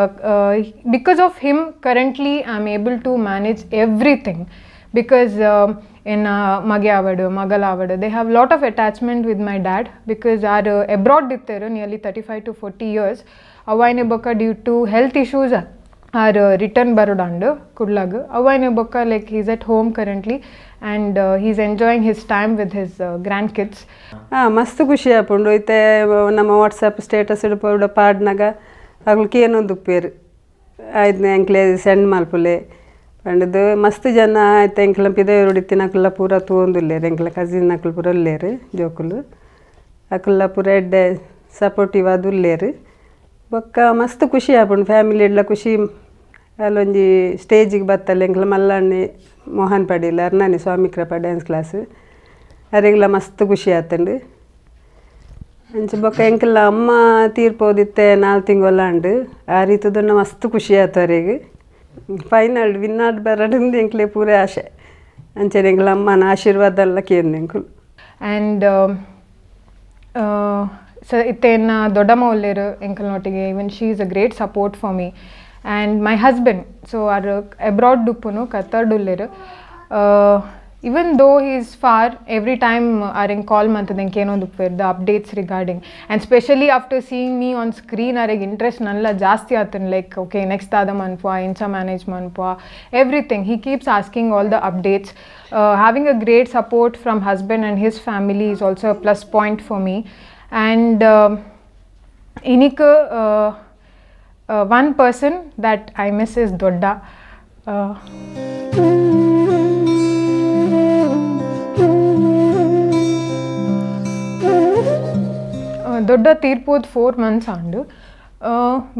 because of him, currently I'm able to manage everything, because in ಮಗೆ ಆವಡು ಮಗಲ್ ಆವಡು, they have lot of attachment with my dad, because are abroad ಇತ್ತೆರು nearly 35 to 40 years. ಅವಾಯ್ನೆ ಬೊಕ್ಕ due to health issues are return ಬರೋಡಂಡು ಕುಡ್ಲಾಗ್. ಅವಾಯ್ನೆ ಬೊಕ್ಕ like he's at home currently and he's enjoying his time with his grandkids. ಹಾಂ, ಮಸ್ತ್ ಖುಷಿ ಆಪುಂಡು. ಇತ್ತೆ ನಮ್ಮ WhatsApp status ಇಡ್ಪೋಡ ಪಾಡ್ನಾಗ ಅಗುಲು ಕೇನೊಂದು ಉಪ್ಪೇರು, ಆಯ್ತು ಎಂಕ್ಲೆ send ಮಲ್ಪುಲೆ ಪಂಡುದು. ಮಸ್ತ್ ಜನ ಆಯ್ತು ಎಂಕ್ಲ ಪಿದಯೂರುಡು ಇತ್ತಿನಕುಲ್ಲ ಪೂರ ತೂವೊಂದುಲ್ಲೆರ್. ಎಂಕ್ಲ ಕಸಿನ್ ಅಕುಲು ಪೂರ ಉಲ್ಲೆರ್, ಜೋಕುಲು ಅಕುಲ್ಲ ಪೂರ ಎಡ್ಡೆ ಸಪೋರ್ಟಿವ್ ಆದ್ ಉಲ್ಲೆರ್. ಬೊಕ್ಕ ಮಸ್ತ್ ಖುಷಿ ಆಪುಂಡು, ಫ್ಯಾಮಿಲಿ ಎಡ್ಲ ಖುಷಿ. ಅಲ್ಲೊಂಜಿ ಸ್ಟೇಜಿಗೆ ಬತ್ತಲ್ಲ ಎಂಕ್ಲ ಮಲ್ಲಣ್ಣೆ ಮೋಹನ್ ಪಡೀಲ್ ಅರ್ನಾನಿ ಸ್ವಾಮಿ ಕೃಪಾ ಡ್ಯಾನ್ಸ್ ಕ್ಲಾಸ್. ಅರೆಗ್ಲ ಮಸ್ತ್ ಖುಷಿ ಆತಂಡು. ಅಂಚ ಬೊಕ್ಕ ಎಂಕಲ್ಲ ಅಮ್ಮ ತೀರ್ಪೋದಿತ್ತೆ 4 ತಿಂಗೊಲಾಂಡು ಆ ರೀತಿದನ್ನ ಮಸ್ತ್ ಖುಷಿ ಆತು ಅರೆಗ್. ಫೈನಲ್ ವಿನ್ ಆದ್ ಬರಡುಂದು ಎಂಕ್ಲೆ ಪೂರ ಆಶೆ. ಅಂಚನೆ ಎಂಕ್ಲ ಅಮ್ಮನ ಆಶೀರ್ವಾದ ಎಲ್ಲ ಕೇಂದ್ ಎಂಕುಲು. ಆ್ಯಂಡ್ ಸ ಇತ್ತೆ ಎನ್ನ ದೊಡ್ಡಮ್ಮ ಉಲ್ಲೇರು ಎಂಕಲ್ನೊಟ್ಟಿಗೆ. Even she is a great support for me. And my husband, so are abroad ಡುಪ್ಪುನು ಕತ್ತರ್ಡ್ ಉಲ್ಲೇರು. Even though he is far, every time ಆರೆಂಗ್ ಕಾಲ್ ಮಂತದ ಎಂಕ್ ಏನೊಂದು ಉಪ್ಪುವೆರ್ the updates regarding, and specially after seeing me on screen ಅರೆಗ್ interest ನಲ್ಲ ಜಾಸ್ತಿ ಆತನ್. Like okay next ದಾದ ಮನ್ಪುವ, ಇಂಚ manage ಮನ್ಪುವ, everything he keeps asking all the updates. Having a great support from husband and his family is also a plus point for me. And ಇನಿಕ್ one person that I miss is ದೊಡ್ಡ. ದೊಡ್ಡ ತೀರ್ಪೋದು 4 months and,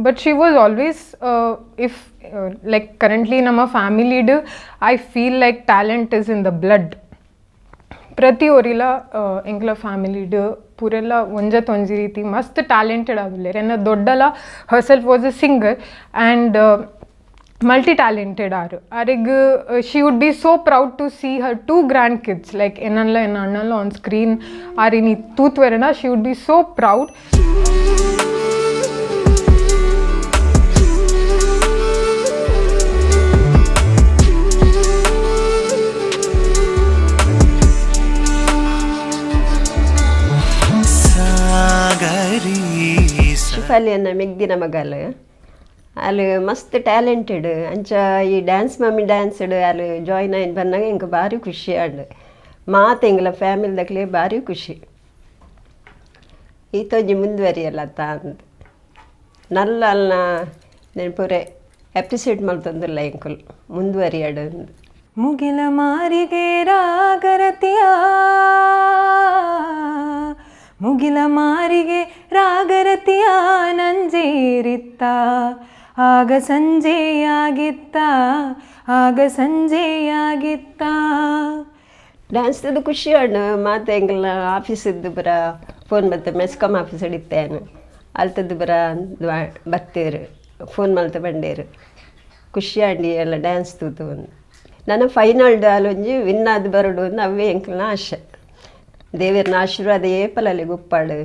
but she was always, if like currently ನಮ್ಮ ಫ್ಯಾಮಿಲಿಡ್ I feel like talent is in the blood. ಪ್ರತಿ ಒರಿಲ ಎಂಕ್ಲ ಫ್ಯಾಮಿಲಿಡ್ ಪೂರೆಲ್ಲ ಒಂಜತ್ ಒಂಜಿ ರೀತಿ ಮಸ್ತ್ talented ಆದುಲ್ಲೆರ್. ಎನ್ನ ದೊಡ್ಡಲ herself was a singer and multi talented ಆರು. ಅರೆಗ್ she would be so proud to see her 2 grand kids, like ಎನ್ನಲ್ಲ ಎನ್ನ ಅಣ್ಣಲ್ಲ ಆನ್ screen ಆರ್ ಇನಿ ತೂತ್ವೆರನ she would be so proud. ಶಿಫಾಲಿಯನ್ನ ಮೆಗ್ದಿನ ಮಗಲ್ ಅಲ್ಲಿ ಮಸ್ತ್ ಟ್ಯಾಲೆಂಟೆಡ್. ಅಂಚ ಈ dance mummy danced ಅಲ್ಲಿ ಜಾಯ್ನ್ ಆಯ್ತು ಬಂದಾಗ ಎಂಕ್ ಭಾರಿ ಖುಷಿ ಆಂಡ್. ಮಾತ ಎಂಗ್ಲ ಫ್ಯಾಮಿಲಿ ದಕ್ಲೆ ಭಾರಿ ಖುಷಿ. ಈತೊಂಜಿ ಮುಂದುವರಿಯಲ್ಲ ಅಂದ್ ನಲ್ಲ ಅಲ್ನ ನೆನಪುರೆ ಅಪ್ರಿಸಿಯೇಟ್ ಮಲ್ತೊಂದುಲ್ಲ ಎಂಕುಲು ಮುಂದುವರಿಯಾಡು. ಮುಗಿಲ ಮಾರಿಗೆ ರಾಗರತಿಯ, ಮುಗಿಲ ಮಾರಿಗೆ ರಾಗರತಿಯ ನಂಜೇರಿತ್ತ, ಆಗ ಸಂಜೆಯಾಗಿತ್ತ, ಆಗ ಸಂಜೆಯಾಗಿತ್ತ. ಡ್ಯಾನ್ಸ್ದು ಖುಷಿ ಹಣ್ಣು ಮಾತು ಎಂಗಲ್ನ ಆಫೀಸಿದ್ದು ಬರ ಫೋನ್ ಮತ್ತೆ ಮೆಸ್ಕಾಮ್ ಆಫೀಸ್ ಹಿಡಿತೇನೆ ಅಲ್ತದ್ದು ಬರ ಬತ್ತೇರು ಫೋನ್ ಮಲ್ತ ಬಂಡೇರು ಖುಷಿ ಆಂಡಿ ಎಲ್ಲ ಡ್ಯಾನ್ಸ್ ತೂತು ಒಂದು ನನ್ನ ಫೈನಲ್ ಡಾಲೊಂಜಿ ವಿನ್ ಆದ್ ಬರಡು ಒಂದು ಅವೇ ಎಂಕಲ್ನ ಆಶೆ. ದೇವರನ ಆಶೀರ್ವಾದ ಏಪಲಲ್ಲಿ ಗುಪ್ಪಾಡು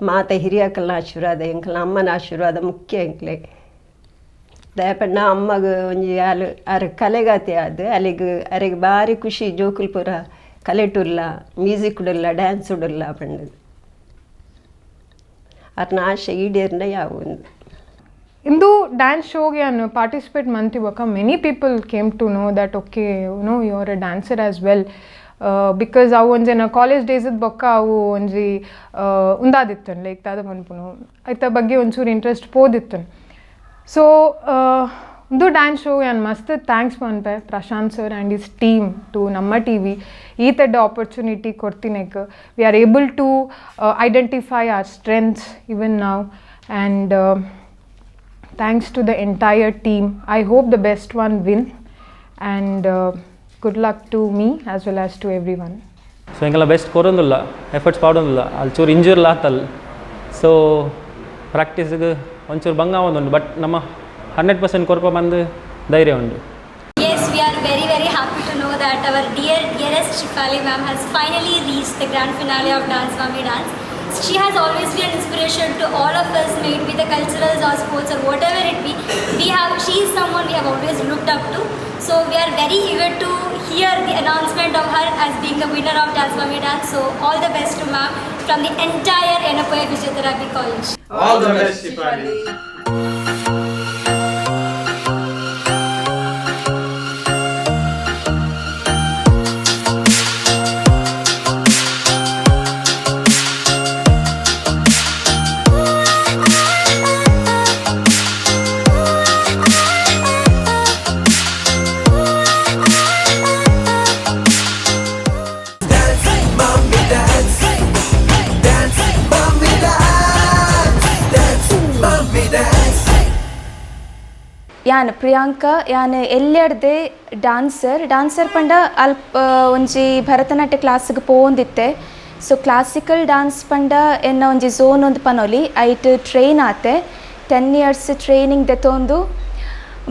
ಮಾತ ಹಿರಿಯಕಲ್ನ ಆಶೀರ್ವಾದ ಎಂಕಲ್ನ ಅಮ್ಮನ ಆಶೀರ್ವಾದ ಮುಖ್ಯ ಎಂಕ್ಲೆ. ದಯಪಣ್ಣ ಅಮ್ಮಗ ಒಂಜಿ ಅಲು ಅರ್ ಕಲೆಗಾತಿ ಅದು ಅಲ್ಲಿಗೆ ಅರೆಗೆ ಭಾರಿ ಖುಷಿ ಜೋಕುಲ್ ಪೂರ ಕಲೆಟುಲ್ಲ ಮ್ಯೂಸಿಕ್ ಉಡುಲ್ಲ ಡ್ಯಾನ್ಸ್ ಉಡುಲ್ಲ ಪಂಡದು ಅರ್ನ ಆಶೆ ಈಡೇರ್ನ ಯಾವ ಒಂದು. ಇಂದು ಡ್ಯಾನ್ಸ್ ಶೋಗೆ ನಾನು participate ಮಂತಿವಾಗ many people came to know that okay you know you are a dancer as well. Because ಅವು ಒಂಜೆನ ಕಾಲೇಜ್ ಡೇಸದ ಬೊಕ್ಕ ಅವು ಒಂಜಿ ಉಂದಾದಿತ್ತು ಲೈಕ್ ದಾದ ಪನ್ಪುನು ಐತ ಬಗ್ಗೆ ಒಂಚೂರು ಇಂಟ್ರೆಸ್ಟ್ ಪೋದಿತ್ತು. ಸೊ ಇಂದು ಡ್ಯಾನ್ಸ್ ಶೋ ಯಾನ್ ಮಸ್ತ್ thanks ಪನ್ಪೆ Prashanth sir and his team to Namma TV ಈ ತೆಡ್ಡ opportunity ಕೊಡ್ತಿನೆಕ್ we are able to identify our strengths even now. And thanks to the entire team. I hope the best one win, and good luck to me as well as to everyone. So ಎಂಕೆಲ್ಲ best ಕೊರೊಂದುಲ್ಲ efforts ಪಾಡೊಂದುಲ್ಲ ಅಲ್ಲಿ ಚೂರು ಇಂಜೂರ್ಲ ಆತಲ್. So ಪ್ರಾಕ್ಟೀಸ್ಗೆ ಒಂಚೂರು ಬಂಗ ಆವೊಂದುಂಡು but ನಮ್ಮ 100% ಕೊರ್ಪ ಬಂದು ಧೈರ್ಯ ಉಂಡು. Yes, we are very very happy to know that our dearest Shefali ma'am has finally reached the grand finale of Dance Mummy Dance. She has always been an inspiration to all of us, may it be the culturals or sports or whatever it be. She is someone we have always looked up to. So we are very eager to hear the announcement of her as being the winner of Dance Mummy Dance. So all the best to ma'am from the entire Yenepoya Physiotherapy College. All the best, Shefali. Dance, mommy, dance. Dance, mommy, dance. ಯಾನ್ ಪ್ರಿಯಾಂಕಾ ಯಾನ್ ಎಲ್ಲೆಡ್ದೆ dancer dancer ಪಂಡ ಅಲ್ಪ ಒಂಜಿ ಭರತನಾಟ್ಯ ಕ್ಲಾಸ್ಗೆ ಪೋವೊಂದಿತ್ತೆ. So classical dance ಪಂಡ ಎನ್ನ ಒಂಜಿ zone ಒಂದು ಪನೊಲಿ ಐಟ್ ಟ್ರೈನ್ ಆತೆ 10 ಇಯರ್ಸ್ ಟ್ರೈನಿಂಗ್ ದೆತೊಂದು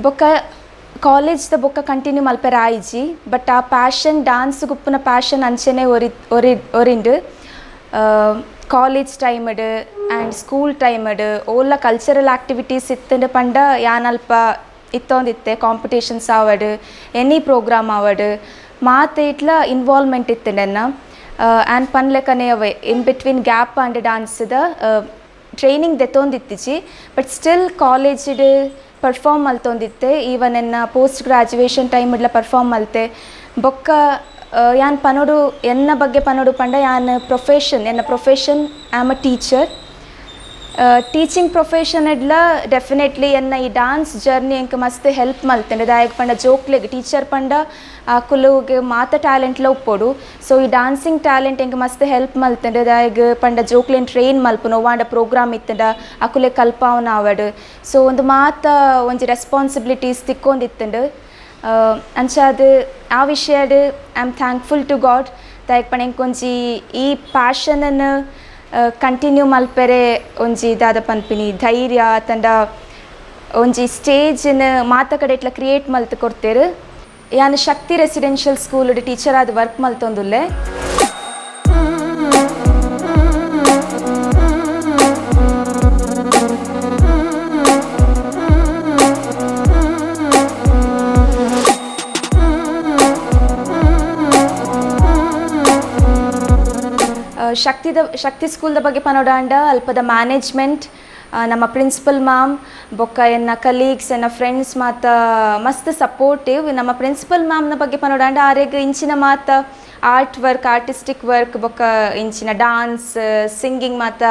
ಬೊಕ್ಕ ಕಾಲೇಜ್ದ ಬೊಕ್ಕ ಕಂಟಿನ್ಯೂ ಮಲ್ಪೆರೆ ಆಯ್ಜಿ. ಬಟ್ ಆ ಪ್ಯಾಷನ್ ಡಾನ್ಸ್ ಗುಪ್ಪುನ ಪ್ಯಾಷನ್ ಅಂಚೆನೆ ಒರಿ ಒರಿ ಒರಿಂಡು ಕಾಲೇಜ್ ಟೈಮ್ಡ್ ಆ್ಯಂಡ್ ಸ್ಕೂಲ್ ಟೈಮ್ಡ್ ಓಲ್ಲ ಕಲ್ಚರಲ್ ಆಕ್ಟಿವಿಟೀಸ್ ಇತ್ತಂಡ ಪಂಡ ಯಾನ್ ಅಲ್ಪ ಇತ್ತೊಂದಿತ್ತೆ. ಕಾಂಪಿಟೇಷನ್ಸ್ ಆವಡ್ ಎನಿ ಪ್ರೋಗ್ರಾಮ್ ಆವಡ್ ಮಾತ ಇಟ್ಲ ಇನ್ವಾಲ್ವ್ಮೆಂಟ್ ಇತ್ತಂಡ ಎನ್ನ ಆ್ಯಂಡ್ ಪನ್ಲೆಕನೆ ಅವೆ in between gap and ಡಾನ್ಸ್ದ training ದೆತ್ತೊಂದಿತ್ತಿಜಿ. But still ಕಾಲೇಜ್ಡ್ perform ಮಲ್ತೊಂದಿತ್ತೆ. Even ಎನ್ನ post graduation time ಇಡ್ಲ perform ಮಲ್ತೆ. ಬೊಕ್ಕ ಯಾನ್ ಪನೊಡು ಎನ್ನ ಬಗ್ಗೆ ಪನೊಡು ಪಂಡ ಯಾನ್ ಪ್ರೊಫೆಷನ್ ಎನ್ನ profession I am a teacher. Teaching profession ಎಡ್ಲ definitely ಎನ್ನ ಈ ಡಾನ್ಸ್ ಜರ್ನಿ ಎಂಕ್ ಮಸ್ತ್ ಹೆಲ್ಪ್ ಮಲ್ತಂಡೆ. ದಾಯೆಗ್ ಪಂಡ ಜೋಕ್ಲೆಗ್ ಟೀಚರ್ ಪಂಡ ಅಕುಲುಗ್ ಮಾತ ಟ್ಯಾಲೆಂಟ್ಲ ಉಪ್ಪೊಡು. ಸೊ ಈ ಡಾನ್ಸಿಂಗ್ ಟ್ಯಾಲೆಂಟ್ ಎಂಕ್ ಮಸ್ತ್ ಹೆಲ್ಪ್ ಮಲ್ತಂಡೆ. ದಾಯೆಗ್ ಪಂಡ ಜೋಕ್ಲೆನ್ ಟ್ರೈನ್ ಮಲ್ಪುನು ಒವ್ವಾಂಡ ಪ್ರೋಗ್ರಾಮ್ ಇತ್ತಂಡ ಅಕುಲೆ ಕಲ್ಪಾವುನ ಆವಡ್. ಸೊ ಒಂದು ಮಾತ ಒಂಜಿ ರೆಸ್ಪಾನ್ಸಿಬಿಲಿಟೀಸ್ ತಿಕ್ಕೊಂದಿತ್ತಂಡು. ಅಂಚಾದ್ ಆ ವಿಷಯಡ್ I am thankful to God. ದಾಯೆಗ್ ಪಂಡ ಎಂಕ್ ಒಂಜಿ ಈ ಪ್ಯಾಷನನ್ನು ಕಂಟಿನ್ಯೂ ಮಲ್ಪೆರೆ ಒಂಜಿ ದಾದ ಪನ್ಪಿನಿ ಧೈರ್ಯ ತಂಡ ಒಂಜಿ ಸ್ಟೇಜ್ನ ಮಾತ ಕಡೆ ಇಟ್ಲ ಕ್ರಿಯೇಟ್ ಮಲ್ತ್ ಕೊಡ್ತೇರು. ಯಾನ್ ಶಕ್ತಿ residential school teacher ಆದ್ ವರ್ಕ್ ಮಲ್ತೊಂದುಲ್ಲೆ. ಶಕ್ತಿ ಸ್ಕೂಲ್ದ ಬಗ್ಗೆ ಪನೊಡಾಂಡ ಅಲ್ಪದ ಮ್ಯಾನೇಜ್ಮೆಂಟ್ ನಮ್ಮ ಪ್ರಿನ್ಸಿಪಲ್ ಮ್ಯಾಮ್ ಬೊಕ್ಕ ಎನ್ನ ಕಲೀಗ್ಸ್ ಎನ್ನ ಫ್ರೆಂಡ್ಸ್ ಮಾತ ಮಸ್ತ್ ಸಪೋರ್ಟಿವ್. ನಮ್ಮ ಪ್ರಿನ್ಸಿಪಲ್ ಮ್ಯಾಮ್ನ ಬಗ್ಗೆ ಪನೊಡಾಂಡ ಆರೆಗ್ ಇಂಚಿನ ಮಾತ art work artistic work ಬೊಕ್ಕ ಇಂಚಿನ ಡಾನ್ಸ್ ಸಿಂಗಿಂಗ್ ಮಾತ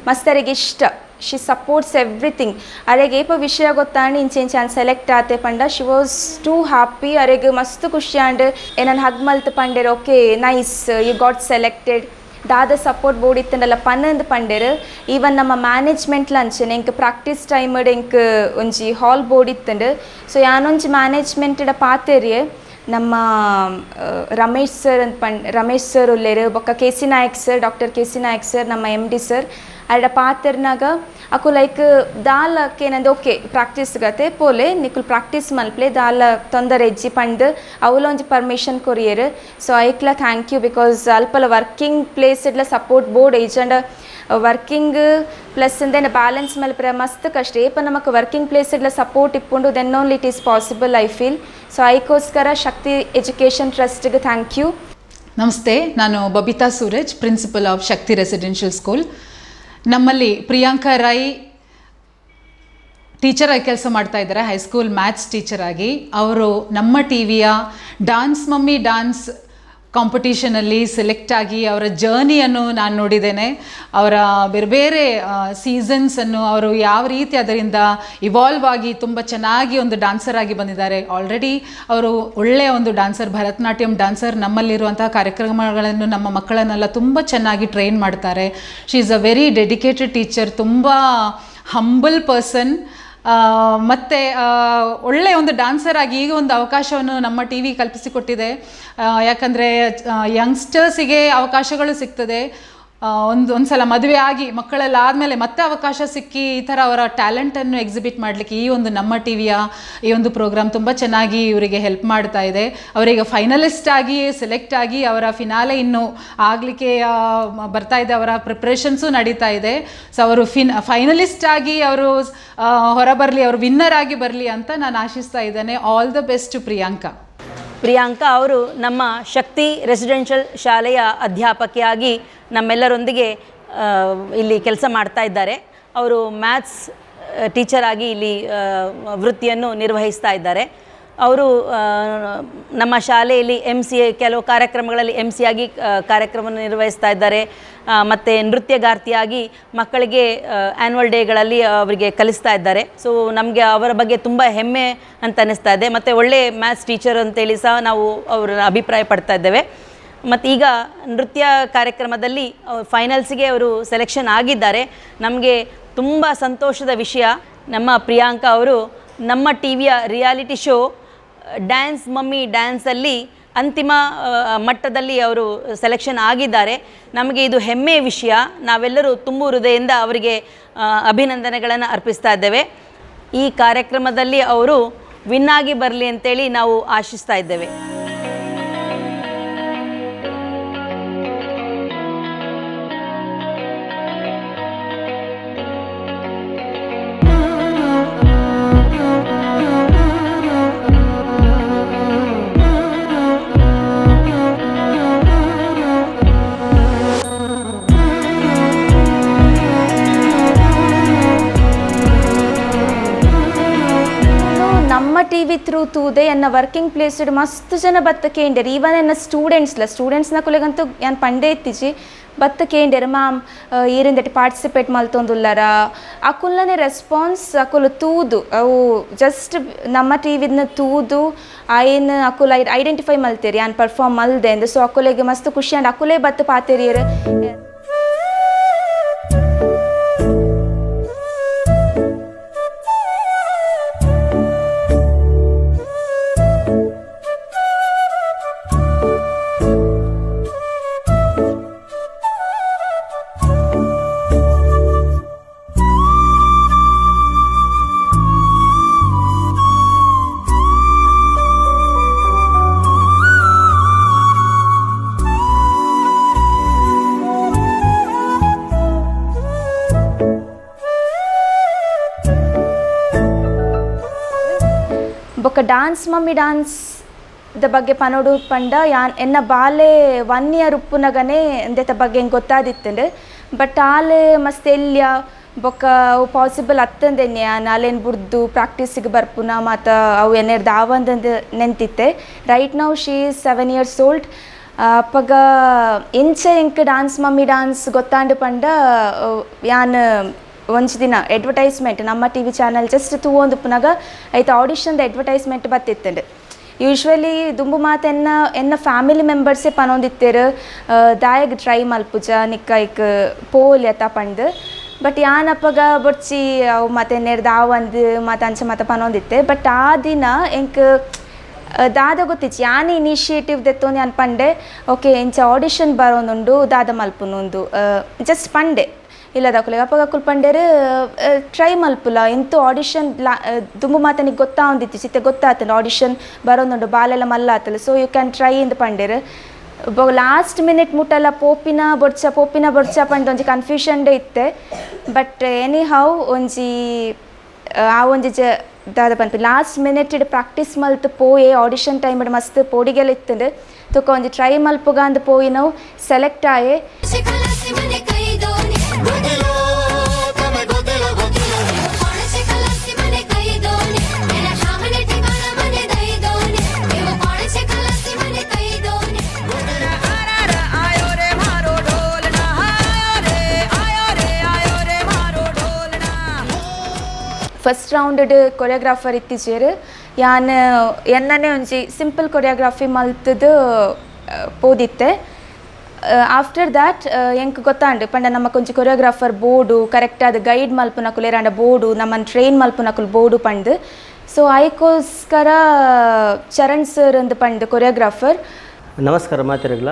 ಮಸ್ತರಿಗೆ ಇಷ್ಟ. She supports everything. ಅರೆಗ್ ಏಪ ವಿಷಯ ಗೊತ್ತಾಂಡ್ ಇಂಚೆ ಇಂಚೆ ಆನ್ ಸೆಲೆಕ್ಟ್ ಆತೆ ಪಂಡ she was too happy. ಅರೆಗ್ ಮಸ್ತ್ ಖುಷಿ ಆಂಡ್ ಏನನ್ ಹಗ್ ಮಲ್ತ್ ಪಂಡೆರ್ okay nice you got selected ದಾದ ಸಪೋರ್ಟ್ ಬೋರ್ಡ್ ಇತ್ತಂಡಲ್ಲ ಪನ್ನೊಂದು ಪಂಡೆರ್. ಈವನ್ ನಮ್ಮ ಮ್ಯಾನೇಜ್ಮೆಂಟ್ಲ ಅಂಚೆನೆ ಎಂಕ್ ಪ್ರಾಕ್ಟೀಸ್ ಟೈಮ್ಡ್ ಎಂಕ್ ಒಂಜಿ ಹಾಲ್ ಬೋರ್ಡ್ ಇತ್ತಂಡು. ಸೊ ಯಾನೊಂಜಿ ಮ್ಯಾನೇಜ್ಮೆಂಟ್ಡ ಪಾತೆರಿಯೆ ನಮ್ಮ ರಮೇಶ್ ಸರ್ ಅಂತ ರಮೇಶ್ ಸರ್ ಉಲ್ಲೇರು ಬೊಕ್ಕ K C Nayak sir doctor K C Nayak sir ನಮ್ಮ M D sir ಅಡ ಪಾತೆರ್ನಾಗ ಅಕು ಲೈಕ್ ದಾಲಕ್ಕೆ ಏನಂದ್ರೆ ಓಕೆ ಪ್ರಾಕ್ಟೀಸ್ ಗತೆ ಪೋಲೆ ನಿಕುಲ್ ಪ್ರಾಕ್ಟೀಸ್ ಮಲ್ಪ್ಲೆ ದಾಲ ತೊಂದರೆ ಎಜ್ಜಿ ಪಂಡ್ ಅವಲ ಒಂಜಿ ಪರ್ಮಿಷನ್ ಕೊರಿಯರ್. ಸೊ ಐಕ್ಲ thank you because ಅಲ್ಪಲ working place idli support board ಏಜಂಡ working plus ಇಂದೇನ balance ಮಲ್ಪರೆ ಮಸ್ತ್ ಕಷ್ಟ. ಏಪ ನಮಕ್ ವರ್ಕಿಂಗ್ ಪ್ಲೇಸ್ ಇಡ್ಲ ಸಪೋರ್ಟ್ ಇಪ್ಪುಂಡು then only it is possible I feel. So ಐಕೋಸ್ಕರ Shakti education ಟ್ರಸ್ಟ್ಗೆ thank you. Namaste, ನಾನು Babita Suraj, principal of Shakti residential school. ನಮ್ಮಲ್ಲಿ ಪ್ರಿಯಾಂಕಾ ರೈ ಟೀಚರಾಗಿ ಕೆಲಸ ಮಾಡ್ತಾ ಇದ್ದಾರೆ, high school maths ಟೀಚರಾಗಿ. ಅವರು ನಮ್ಮ ಟಿ ವಿಯ dance mummy dance ಕಾಂಪಿಟೇಷನಲ್ಲಿ select ಆಗಿ ಅವರ ಜರ್ನಿಯನ್ನು ನಾನು ನೋಡಿದ್ದೇನೆ. ಅವರ ಬೇರೆ ಬೇರೆ ಸೀಸನ್ಸನ್ನು ಅವರು ಯಾವ ರೀತಿ ಅದರಿಂದ ಇವಾಲ್ವ್ ಆಗಿ ತುಂಬ ಚೆನ್ನಾಗಿ ಒಂದು ಡಾನ್ಸರ್ ಆಗಿ ಬಂದಿದ್ದಾರೆ. ಆಲ್ರೆಡಿ ಅವರು ಒಳ್ಳೆಯ ಒಂದು ಡಾನ್ಸರ್, ಭರತನಾಟ್ಯಂ ಡಾನ್ಸರ್. ನಮ್ಮಲ್ಲಿರುವಂತಹ ಕಾರ್ಯಕ್ರಮಗಳನ್ನು ನಮ್ಮ ಮಕ್ಕಳನ್ನೆಲ್ಲ ತುಂಬ ಚೆನ್ನಾಗಿ ಟ್ರೈನ್ ಮಾಡ್ತಾರೆ. She is a very dedicated teacher, ತುಂಬ ಹಂಬಲ್ ಪರ್ಸನ್. ಮತ್ತು ಒಳ್ಳೆಯ ಒಂದು ಡಾನ್ಸರ್ ಆಗಿ ಈಗ ಒಂದು ಅವಕಾಶವನ್ನು ನಮ್ಮ ಟಿ ವಿ ಕಲ್ಪಿಸಿಕೊಟ್ಟಿದೆ. ಯಾಕಂದರೆ ಯಂಗ್ಸ್ಟರ್ಸಿಗೆ ಅವಕಾಶಗಳು ಸಿಗ್ತದೆ. ಒಂದು ಸಲ ಮದುವೆ ಆಗಿ ಮಕ್ಕಳೆಲ್ಲ ಆದಮೇಲೆ ಮತ್ತೆ ಅವಕಾಶ ಸಿಕ್ಕಿ ಈ ಥರ ಅವರ ಟ್ಯಾಲೆಂಟನ್ನು ಎಕ್ಸಿಬಿಟ್ ಮಾಡಲಿಕ್ಕೆ ಈ ಒಂದು ನಮ್ಮ ಟಿ ವಿಯ ಈ ಒಂದು ಪ್ರೋಗ್ರಾಮ್ ತುಂಬ ಚೆನ್ನಾಗಿ ಇವರಿಗೆ ಹೆಲ್ಪ್ ಮಾಡ್ತಾ ಇದೆ. ಅವರಿಗೆ ಫೈನಲಿಸ್ಟ್ ಆಗಿ ಸೆಲೆಕ್ಟ್ ಆಗಿ ಅವರ ಫಿನಾಲೆ ಇನ್ನೂ ಆಗಲಿಕ್ಕೆ ಬರ್ತಾ ಇದೆ, ಅವರ ಪ್ರಿಪ್ರೇಷನ್ಸು ನಡೀತಾ ಇದೆ. ಸೊ ಅವರು ಫೈನಲಿಸ್ಟ್ ಆಗಿ ಅವರು ಹೊರಬರಲಿ, ಅವರು ವಿನ್ನರ್ ಆಗಿ ಬರಲಿ ಅಂತ ನಾನು ಆಶಿಸ್ತಾ ಇದ್ದೇನೆ. All the best to Priyanka. Priyanka ಅವರು ನಮ್ಮ ಶಕ್ತಿ ರೆಸಿಡೆನ್ಷಿಯಲ್ ಶಾಲೆಯ ಅಧ್ಯಾಪಕಿಯಾಗಿ ನಮ್ಮೆಲ್ಲರೊಂದಿಗೆ ಇಲ್ಲಿ ಕೆಲಸ ಮಾಡ್ತಾ ಇದ್ದಾರೆ. ಅವರು ಮ್ಯಾಥ್ಸ್ ಟೀಚರಾಗಿ ಇಲ್ಲಿ ವೃತ್ತಿಯನ್ನು ನಿರ್ವಹಿಸ್ತಾ ಇದ್ದಾರೆ. ಅವರು ನಮ್ಮ ಶಾಲೆಯಲ್ಲಿ M C A ಕೆಲವು ಕಾರ್ಯಕ್ರಮಗಳಲ್ಲಿ ಎಮ್ ಸಿ ಆಗಿ ಕಾರ್ಯಕ್ರಮವನ್ನು ನಿರ್ವಹಿಸ್ತಾ ಇದ್ದಾರೆ. ಮತ್ತು ನೃತ್ಯಗಾರ್ತಿಯಾಗಿ ಮಕ್ಕಳಿಗೆ ಆ್ಯನ್ಯುವಲ್ ಡೇಗಳಲ್ಲಿ ಅವರಿಗೆ ಕಲಿಸ್ತಾ ಇದ್ದಾರೆ. ಸೊ ನಮಗೆ ಅವರ ಬಗ್ಗೆ ತುಂಬ ಹೆಮ್ಮೆ ಅಂತ ಅನ್ನಿಸ್ತಾ ಇದೆ. ಮತ್ತು ಒಳ್ಳೆಯ ಮ್ಯಾಥ್ಸ್ ಟೀಚರ್ ಅಂತೇಳಿ ಸಹ ನಾವು ಅವರ ಅಭಿಪ್ರಾಯ ಪಡ್ತಾ ಇದ್ದೇವೆ. ಮತ್ತು ಈಗ ನೃತ್ಯ ಕಾರ್ಯಕ್ರಮದಲ್ಲಿ ಫೈನಲ್ಸಿಗೆ ಅವರು ಸೆಲೆಕ್ಷನ್ ಆಗಿದ್ದಾರೆ. ನಮಗೆ ತುಂಬ ಸಂತೋಷದ ವಿಷಯ. ನಮ್ಮ ಪ್ರಿಯಾಂಕಾ ಅವರು ನಮ್ಮ ಟಿ ವಿಯ ರಿಯಾಲಿಟಿ ಶೋ ಡ್ಯಾನ್ಸ್ ಮಮ್ಮಿ ಡ್ಯಾನ್ಸಲ್ಲಿ ಅಂತಿಮ ಮಟ್ಟದಲ್ಲಿ ಅವರು ಸೆಲೆಕ್ಷನ್ ಆಗಿದ್ದಾರೆ. ನಮಗೆ ಇದು ಹೆಮ್ಮೆಯ ವಿಷಯ. ನಾವೆಲ್ಲರೂ ತುಂಬು ಹೃದಯದಿಂದ ಅವರಿಗೆ ಅಭಿನಂದನೆಗಳನ್ನು ಅರ್ಪಿಸ್ತಾ ಇದ್ದೇವೆ. ಈ ಕಾರ್ಯಕ್ರಮದಲ್ಲಿ ಅವರು ವಿನ್ನಾಗಿ ಬರಲಿ ಅಂತೇಳಿ ನಾವು ಆಶಿಸ್ತಾ ಇದ್ದೇವೆ. ನಮ್ಮ ಟಿ ವಿ ಥ್ರೂ ತೂದೆ ಎನ್ನ ವರ್ಕಿಂಗ್ ಪ್ಲೇಸ್ ಮಸ್ತ್ ಜನ ಬತ್ತ ಕೇಂಡೇರು. ಈವನ್ ಎನ್ನ ಸ್ಟೂಡೆಂಟ್ಸ್ಲ ಸ್ಟೂಡೆಂಟ್ಸ್ನ ಕುಲೆಗಂತೂ ಯಾನ್ ಪಂಡೆ ಇತ್ತಿಜಿ ಬತ್ತ ಕೇಂಡೇರು, ಮ್ಯಾಮ್ ಈರಿಂದಟಿ ಪಾರ್ಟಿಸಿಪೇಟ್ ಮಲ್ತೊಂದುಲ್ಲಾರ. ಅಕುಲ್ನೇ ರೆಸ್ಪಾನ್ಸ್ ಅಕುಲು ತೂದು ಅವು ಜಸ್ಟ್ ನಮ್ಮ ಟಿ ವಿನ ತೂದು ಆಯ್ನ ಅಕುಲ್ ಐಡೆಂಟಿಫೈ ಮಲ್ತೇರಿ ಯಾನ್ ಪರ್ಫಾರ್ಮ್ ಮಲ್ದೆ ಅಂದ್. ಸೊ ಅಕುಲೆಗೆ ಮಸ್ತ್ ಖುಷಿ ಆಂಡ್ ಅಕುಲೇ ಬತ್ತ ಪಾತೆರಿಯರು. ಬೊಕ್ಕ ಡಾನ್ಸ್ ಮಮ್ಮಿ ಡಾನ್ಸ್ ದ ಬಗ್ಗೆ ಪನೋಡು ಪಂಡ ಯಾನ್ ಎನ್ನ ಬಾಲೆ 1 ಇಯರ್ ಉಪ್ಪುನಗನೆ ಎಂದೆತ ಬಗ್ಗೆ ಎಂಕ್ ಗೊತ್ತಾದಿತ್ತಂಡು. ಬಟ್ ಆಲೆ ಮಸ್ತ್ ಎಲ್ಯ ಬೊಕ್ಕ ಅವು ಪಾಸಿಬಲ್ ಅತ್ತಂದೆನ್ನೆ ಯಾನ್ ಆಲೇನು ಬುಡ್ದು ಪ್ರಾಕ್ಟೀಸಿಗೆ ಬರ್ಪುನ ಮಾತ ಅವು ಎನ್ನೆರ್ದು ಆವಂದಂದು ನೆಂತಿತ್ತೆ. Right now she is 7 years old. ಅಪ್ಪಗ ಎಂಚ ಎಂಕ್ ಡಾನ್ಸ್ ಮಮ್ಮಿ ಡಾನ್ಸ್ ಗೊತ್ತಾಂಡು ಪಂಡ ಯಾನ್ ಒಂಜಿ ದಿನ ಅಡ್ವರ್ಟೈಸ್ಮೆಂಟ್ ನಮ್ಮ ಟಿ ವಿ ಚಾನಲ್ ಜಸ್ಟ್ ತೂವೊಂದುಪ್ಪುನಗ ಐತ ಆಡಿಷನ್ದ ಅಡ್ವರ್ಟೈಸ್ಮೆಂಟ್ ಬತ್ತಿತ್ತಂಡು. ಯೂಶ್ವಲಿ ದುಂಬು ಮಾತ ಎನ್ನ ಎನ್ನ ಫ್ಯಾಮಿಲಿ ಮೆಂಬರ್ಸೇ ಪನೊಂದಿತ್ತೇರು ದಾಯಗ್ ಟ್ರೈ ಮಲ್ಪುಜ ನಿಕ್ಕ ಐಕ್ ಪೋಲಿ ಅತ್ತ ಪಂಡ್. ಬಟ್ ಯಾನ್ ಅಪ್ಪಗ ಬೊಡ್ಚಿ ಅವು ಮತ್ತೆ ಎನ್ನೆರ್ದು ಆವಂದು ಮತ್ತು ಅಂಚ ಮಾತ ಪನೊಂದಿತ್ತೆ. ಬಟ್ ಆ ದಿನ ಎಂಕ್ ದಾದ ಗೊತ್ತಿಚ್ಚಿ ಯಾನ್ ಇನಿಷಿಯೇಟಿವ್ ದೆತ್ತೊಂದು ಯಾನ್ ಪಂಡೆ ಓಕೆ ಇಂಚ ಆಡಿಷನ್ ಬರೋನುಂಡು ದಾದ ಮಲ್ಪುನೊಂದು ಜಸ್ಟ್ ಪಂಡೆ ಇಲ್ಲದ ಅಕುಲೆಗ್. ಅಪ್ಪಗ ಅಕುಲು ಪಂಡೇರು ಟ್ರೈ ಮಲ್ಪುಲ ಎಂತು ಆಡಿಷನ್ ಲಾ ದುಂಬು ಮಾತನಿಗೆ ಗೊತ್ತಾವೊಂದಿತ್ತು ಚಿತ್ತೆ ಗೊತ್ತಾತಂಡು ಆಡಿಷನ್ ಬರೋನುಂಡು ಬಾಲೆಲ್ಲ ಮಲ್ಲಾತಲ್ಲ ಸೊ you can try ಇಂದು ಪಂಡೇರು. ಲಾಸ್ಟ್ ಮಿನಿಟ್ ಮುಟ್ಟಲ್ಲ ಪೋಪಿನ ಬೊಡ್ಚ ಪೋಪಿನ ಬೊಡ್ಚ ಪಂಡ ಒಂಜಿ ಕನ್ಫ್ಯೂಷನ್ ಇತ್ತೆ. ಬಟ್ ಎನಿ how ಒಂಜಿ ಆ ಒಂಜಿ ಜ ದಾದ ಪನ್ಪಿ ಲಾಸ್ಟ್ ಮಿನಿಟ್ ಪ್ರಾಕ್ಟೀಸ್ ಮಲ್ತ್ ಪೋಯೆ ಆಡಿಷನ್ ಟೈಮ್ ಮಸ್ತ್ ಪೋಡಿಗೆಲ್ಲ ಇತ್ತಂಡು ತುಕ ಒಂಜಿ ಟ್ರೈ ಮಲ್ಪುಗ ಅಂದ್ ಪೋಯಿ ನಾವು ಸೆಲೆಕ್ಟ್ ಆಯೆ. ಫಸ್ಟ್ ರೌಂಡ್ ಕೊರಿಯೋಗ್ರಾಫರ್ ಇತ್ತಿಜೇರು ಯಾನ್ ಎನ್ನನೆ ಒಂಜಿ ಸಿಂಪಲ್ ಕೊರಿಯೋಗ್ರಫಿ ಮಲ್ತದು ಪೋದಿತ್ತೆ. ಆಫ್ಟರ್ ದಾಟ್ ಎಂಕ್ ಗೊತ್ತಾಂಡು ಪಂಡ ನಮ್ಮ ಕೊಂಚ ಕೊರಿಯೋಗ್ರಾಫರ್ ಬೋರ್ಡು ಕರೆಕ್ಟಾದ ಗೈಡ್ ಮಲ್ಪುನಕುಲು ಏರಾಂಡ ಬೋರ್ಡು ನಮ್ಮನ್ನು ಟ್ರೈನ್ ಮಲ್ಪುನಕುಲು ಬೋರ್ಡು ಪಂಡು. ಸೊ ಐಕೋಸ್ಕರ ಚರಣ್ ಸರ್ ಅಂದ್ ಪಂಡು ಕೊರಿಯೋಗ್ರಾಫರ್. ನಮಸ್ಕಾರ ಮಾತಿರಗ್ಲ,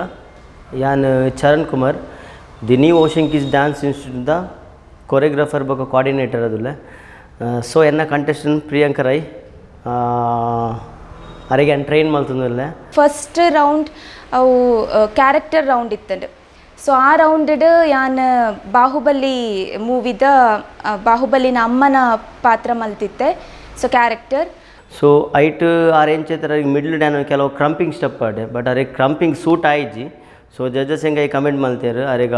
ಯಾನ್ Charan Kumar, the new ocean kids dance ಇನ್ಸ್ಟಿಟ್ಯೂಟ್ದ choreographer ಬೊಕ್ಕ ಕೋಆರ್ಡಿನೇಟರ್ ಅದುಲ್ಲೆ. ಸೊ ಎನ್ನ ಕಂಟೆಸ್ಟೆಂಟ್ ಪ್ರಿಯಾಂಕ ರೈ ಅರೆಗೆ ಟ್ರೈನ್ ಮಲ್ತೊಂದುಲ್ಲೆ. ಫಸ್ಟ್ ರೌಂಡ್ ಅವು ಕ್ಯಾರೆಕ್ಟರ್ ರೌಂಡ್ ಇತ್ತಂಡು. ಸೊ ಆ ರೌಂಡ್ ಯಾನ್ ಬಾಹುಬಲಿ ಮೂವಿದ ಬಾಹುಬಲಿನ ಅಮ್ಮನ ಪಾತ್ರ ಮಲ್ತಿತ್ತೆ. ಸೊ ಕ್ಯಾರೆಕ್ಟರ್ ಸೊ ಐಟ್ ಆರ್ ಎಂಚೆತರ ಮಿಡ್ಲ್ ಡ್ಯಾನ್ ಕೆಲವು ಕ್ರಂಪಿಂಗ್ ಸ್ಟೆಪ್ ಆಡೆ ಬಟ್ ಅರೆ ಕ್ರಂಪಿಂಗ್ ಸೂಟ್ ಆಯ್ಜಿ. ಸೊ ಜಡ್ಜಸ್ ಹೆಂಗೆ ಕಮೆಂಟ್ ಮಲ್ತೇರು ಅರೆಗ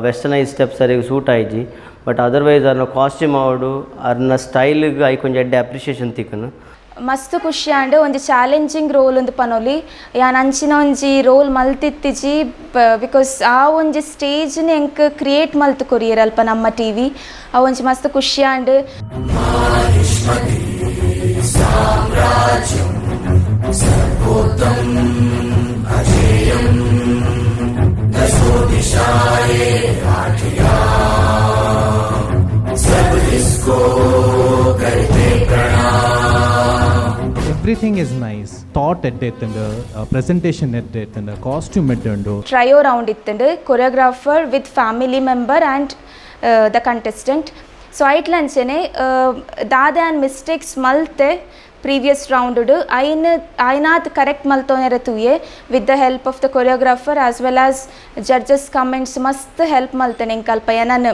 ವೆಸ್ಟರ್ನೈಸ್ ಸ್ಟೆಪ್ಸ್ ಅರೆಗೆ ಸೂಟ್ ಆಯ್ಜಿ. ಬಟ್ ಅದರ್ವೈಸ್ ಅರ್ನ ಕಾಸ್ಟ್ಯೂಮ್ ಆವಡು ಅರ್ನ ಸ್ಟೈಲ್ಗೆ I ಕೊಂಚ ಎಡ್ಡೆ ಅಪ್ರಿಷಿಯೇಷನ್ ತಿಕ್ಕನು. ಮಸ್ತ್ ಖುಷಿ ಆಂಡ್ ಒಂಜಿ ಚಾಲೆಂಜಿಂಗ್ ರೋಲ್ ಒಂದು ಪನೊಲಿ ಯಾನ್ ಅಂಚಿನ ಒಂಜಿ ರೋಲ್ ಮಲ್ತಿತ್ತಿಜಿ ಬಿಕಾಸ್ ಆ ಒಂಜಿ ಸ್ಟೇಜ್ನ ಎಂಕ್ ಕ್ರಿಯೇಟ್ ಮಲ್ತು ಕೊರಿಯರ್ ಅಲ್ಪ ನಮ್ಮ ಟಿ ವಿ ಆ ಒಂಜಿ ಮಸ್ತ್ ಖುಷಿ ಆಂಡ್. सब इसको करते प्रणाम. Everything is nice. Thought ಎಡ್ಡೆ, presentation ಎಡ್ಡೆ, costume ಎಡ್ಡೆ ಉಂಡು. Trio round ಇತ್ತಂಡು, choreographer with family member and the contestant. So ಐಟ್ಲಂಚನೆ ದಾದ and mistakes ಮಲ್ತೆ previous ರೌಂಡ್ ಐನ್ ಐನಾತ್ correct ಮಲ್ತೋನೆರ ತೂಯೆ with the help of the choreographer as well as judges comments. ಮಸ್ತ್ help ಮಲ್ತೇನೆ ಎಂಕಲ್ಪ ಏನನ್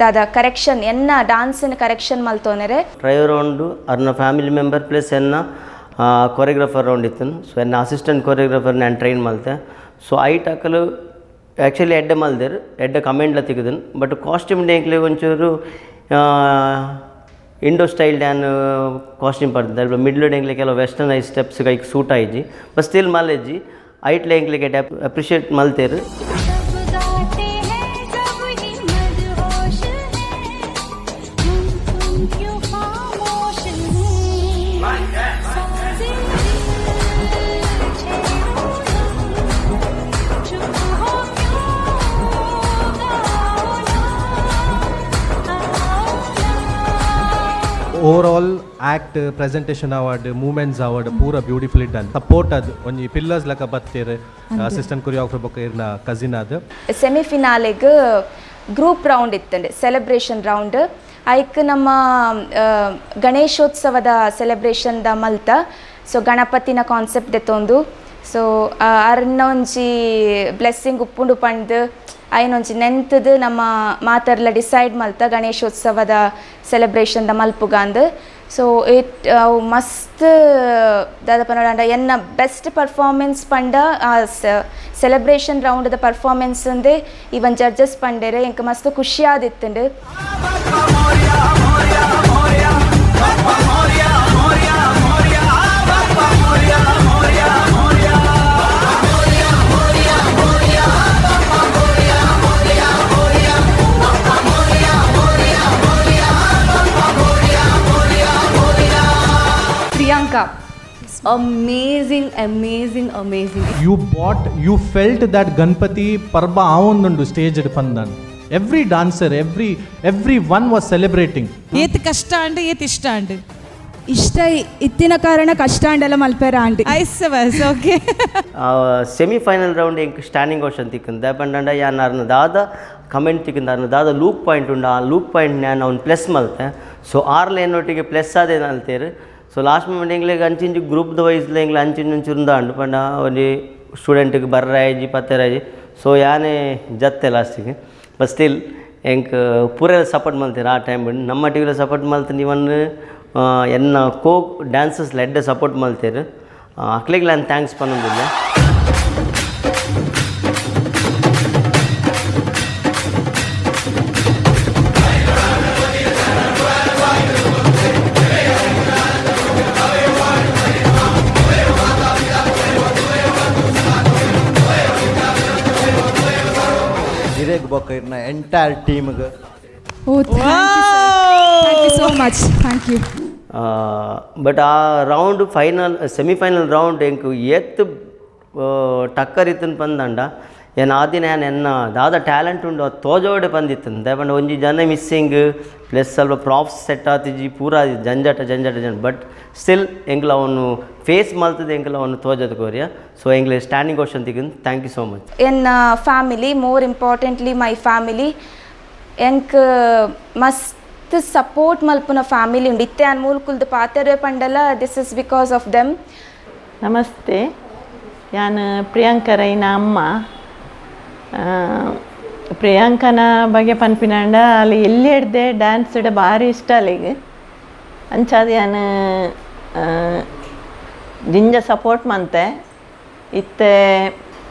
ದಾದ ಕರೆಕ್ಷನ್ ಎನ್ನ ಡಾನ್ಸ್ನ ಕರೆಕ್ಷನ್ ಮಲ್ತೋನೆರೆ. ಟ್ರಯೋ ರೌಂಡು ಅರ್ನ family member plus ಎನ್ನ ಕೊರಿಯೋಗ್ರಾಫರ್ ರೌಂಡ್ ಇತ್ತು. ಸೊ ಎನ್ನ ಅಸಿಸ್ಟೆಂಟ್ ಕೊರಿಯೋಗ್ರಾಫರ್ ನಾನು ಟ್ರೈನ್ ಮಲ್ತೆ. ಸೊ ಐಟ್ ಅಕಲು ಆ್ಯಕ್ಚುಲಿ ಎಡ್ಡೆ ಮಲ್ದೆರ್, ಎಡ್ಡೆ ಕಮೆಂಟ್ಲ ತಿಕ್ಕುದನ್. ಬಟ್ ಕಾಸ್ಟ್ಯೂಮ್ ಎಂಕ್ಲೆ ಒಂಚೂರು Indo style dan costume ಪಡ್ದು ಮಿಡ್ಲ್ ಎಂಕ್ಲೆ ಕೆಲವು ವೆಸ್ಟರ್ನೈಸ್ ಸ್ಟೆಪ್ಸ್ ಕೈಕ್ ಸೂಟ್ ಆಯ್ಜಿ. ಬಟ್ ಸ್ಟಿಲ್ ಮಲ್ಲೆಜ್ಜಿ, ಐಟ್ಲೆ ಎಂಕ್ಲೆಗೆ ಅಪ್ರಿಷಿಯೇಟ್ ಮಲ್ತೇರು. गाते हैं जब ही मदहोश है हम, तुम क्यों खामोश हैं? साज़े दिल छेड़ो ना, चुप हो क्यों? गाओ ना, आओ ना. Overall act, presentation award, movements award, ಪೂರ beautifully done. Support ಅದು ಒಂಜಿ ಪಿಲ್ಲರ್ಸ್ ಲೆಕ್ಕ ಬತ್ತೀರ್ ಅಸಿಸ್ಟೆಂಟ್ ಕೊರಿಯೋಗ್ರಫರ್ ಬೊಕ್ಕ ಇರ್ನ ಕಸಿನ್ ಅದು. ಸೆಮಿಫಿನಾಲೆಗ್ ಗ್ರೂಪ್ ರೌಂಡ್ ಇತ್ತಂಡೆ, ಸೆಲೆಬ್ರೇಷನ್ ರೌಂಡ್. ಐಕ್ ನಮ್ಮ ಗಣೇಶೋತ್ಸವದ ಸೆಲೆಬ್ರೇಷನ್ the ಮಲ್ತ. ಸೊ ಗಣಪತಿನ ಕಾನ್ಸೆಪ್ಟ್ ದೆತ್ತೊಂದು, ಸೊ ಅರ್ನ ಒಂಜಿ ಬ್ಲೆಸ್ಸಿಂಗ್ ಉಪ್ಪುಂಡು ಪಂಡ್ದು ಐನೊಂಜಿ ನೆಂತದು ನಮ್ಮ ಮಾತರ್ಲ ಡಿಸೈಡ್ ಮಲ್ತ ಗಣೇಶೋತ್ಸವದ ಸೆಲೆಬ್ರೇಷನ್ the ಮಲ್ಪುಗಾಂದ್. So it ಅವು ಮಸ್ತ್ ದಾದ ಪನೊಡಾಂಡ ಎನ್ನ ಬೆಸ್ಟ್ ಪರ್ಫಾರ್ಮೆನ್ಸ್ ಪಂಡ ಸೆಲೆಬ್ರೇಷನ್ ರೌಂಡ್ದ ಪರ್ಫಾರ್ಮೆನ್ಸ್ ಅಂದೆ ಈವನ್ ಜಡ್ಜಸ್ ಪಂಡೆರೆ. ಎಂಕ್ ಮಸ್ತ್ ಖುಷಿ ಆದಿತ್ತುಂಡು. Priyanka, amazing, amazing, amazing. You bought, you felt that Ganapati ಪರ್ಬ ಆವೊಂದುಂಡು stage ಪಂದನ್. Every dancer, everyone was celebrating. ಏತ್ ಕಷ್ಟ ಅಂಡ್ ಏತ್ ಇಷ್ಟ ಅಂಡ್? ಇಷ್ಟ ಇತ್ತಿನ ಕಾರಣ ಕಷ್ಟ ಅಂಡಲ ಮಲ್ಪೆರ aunty. Ice bus okay. Semifinal round ಎಂಕ್ ಸ್ಟ್ಯಾಂಡಿಂಗ್ ಓಷನ್ ತಿಕ್ಕಂದ ಪಂಡಂಡ ಯಾನ್ ಅರ್ನ ದಾದ ಕಮೆಂಟ್ ತಿಕ್ಕಂದ, ಅರ್ನ ದಾದ ಲೂಕ್ ಪಾಯಿಂಟ್ ಉಂಡು, ಆ ಲೂಕ್ ಪಾಯಿಂಟ್ ನಾನು ಅವ್ನು ಪ್ಲಸ್ ಮಲ್ತೆ. ಸೊ ಆರ್ ಲೇನ್ ಒಟ್ಟಿಗೆ ಪ್ಲಸ್ ಆದೇ ಅಲ್ತೇರು. So last moment ಎಂಕ್ಲೆಗ್ ಅಂಚಿಂಚಿ ಗ್ರೂಪ್ದ ವೈಸ್ ಎಂಕ್ಲೆ ಅಂಚಿಂಚಿ ಒಂಚೂರು ಉಂಡು ಪಂಡ ಒಂಜಿ ಸ್ಟೂಡೆಂಟ್ಗೆ ಬರ್ರಾಯ್ಜಿ ಪತ್ತೆರಾಯ್ಜಿ. ಸೊ ಯಾನೇ ಜತ್ತೆ ಲಾಸ್ಟಿಗೆ. ಬಟ್ ಸ್ಟಿಲ್ ಎಂಕ್ ಪೂರ ಸಪೋರ್ಟ್ ಮಲ್ತೇರು. ಆ ಟೈಮ್ ನಮ್ಮ ಟಿವಿಲ ಸಪೋರ್ಟ್ ಮಲ್ತು, ಇವನ್ ಎನ್ನ ಕೋ ಡ್ಯಾನ್ಸರ್ಸ್ ಎಡ್ಡೆ ಸಪೋರ್ಟ್ ಮಲ್ತೇರು. ಅಕ್ಲೆಗ್ ನಾನು thanks ಪನ್ನೊಂದಿಲ್ಲ. ಇರೆಗ್ ಬೊಕ್ಕ ಇರ್ನ ಎಂಟೈರ್ ಟೀಮ್ಗೆ. Oh, thank you, sir. Thank you so much. Thank you. But ಆ round final, semifinal round ಎಂಕ್ ಏತ್ ಟಕ್ಕರ್ ಇತ್ತನ್ ಪಂದಂಡ ಏನ್ ಆ ದಿನ ಯಾನ್ ಎನ್ನ ದಾದ ಟ್ಯಾಲೆಂಟ್ ಉಂಡು ಅದು ತೋಜೋಡೆ ಪಂದಿತ್ತನ್. ದಾಯೆ ಒಂಜಿ ಜನ ಮಿಸ್ಸಿಂಗ್, ಪ್ಲಸ್ ಸ್ವಲ್ಪ ಪ್ರಾಪ್ಸ್ ಸೆಟ್ ಆತಿಜಿ, ಪೂರ ಜಂಜಾಟ ಜಂಜಾಟ ಜನ. ಬಟ್ ಸ್ಟಿಲ್ ಎಂಕ್ಲ ಅವನು ಫೇಸ್ ಮಲ್ತದೆ, ಎಂಕ್ಲ ಅವನು ತೋಜದ ಕೋರಿಯ. ಸೊ ಎಂಕ್ಲೆ ಸ್ಟ್ಯಾಂಡಿಂಗ್ ಓಷನ್ ತಿಕ್ಕನ್. Thank you so much. ಎನ್ನ family, more importantly my family, ಎಂಕ್ ಮಸ್ತ್ ಸಪೋರ್ಟ್ ಮಲ್ಪುನ ಫ್ಯಾಮಿಲಿ ಉಂಡು. ಇತ್ತೆ ಆನ್ ಮೂಲ್ಕುಲ್ದು ಪಾತೆರೆ ಪಂಡಲ this is because of them. Namaste, ಯಾನ್ ಪ್ರಿಯಾಂಕ ರೈನ ಅಮ್ಮ. ಪ್ರಿಯಾಂಕನ ಬಗ್ಗೆ ಪನ್ಪಿನಾಂಡ ಅಲ್ಲಿ ಎಲ್ಲಿ ಹಿಡ್ದೆ ಡ್ಯಾನ್ಸ್ ಭಾರಿ ಇಷ್ಟ ಅಲ್ಲಿಗೆ. ಅಂಚಾದ ಯಾನ್ ಜಿಂಜ ಸಪೋರ್ಟ್ ಮಂತೆ. ಇತ್ತೆ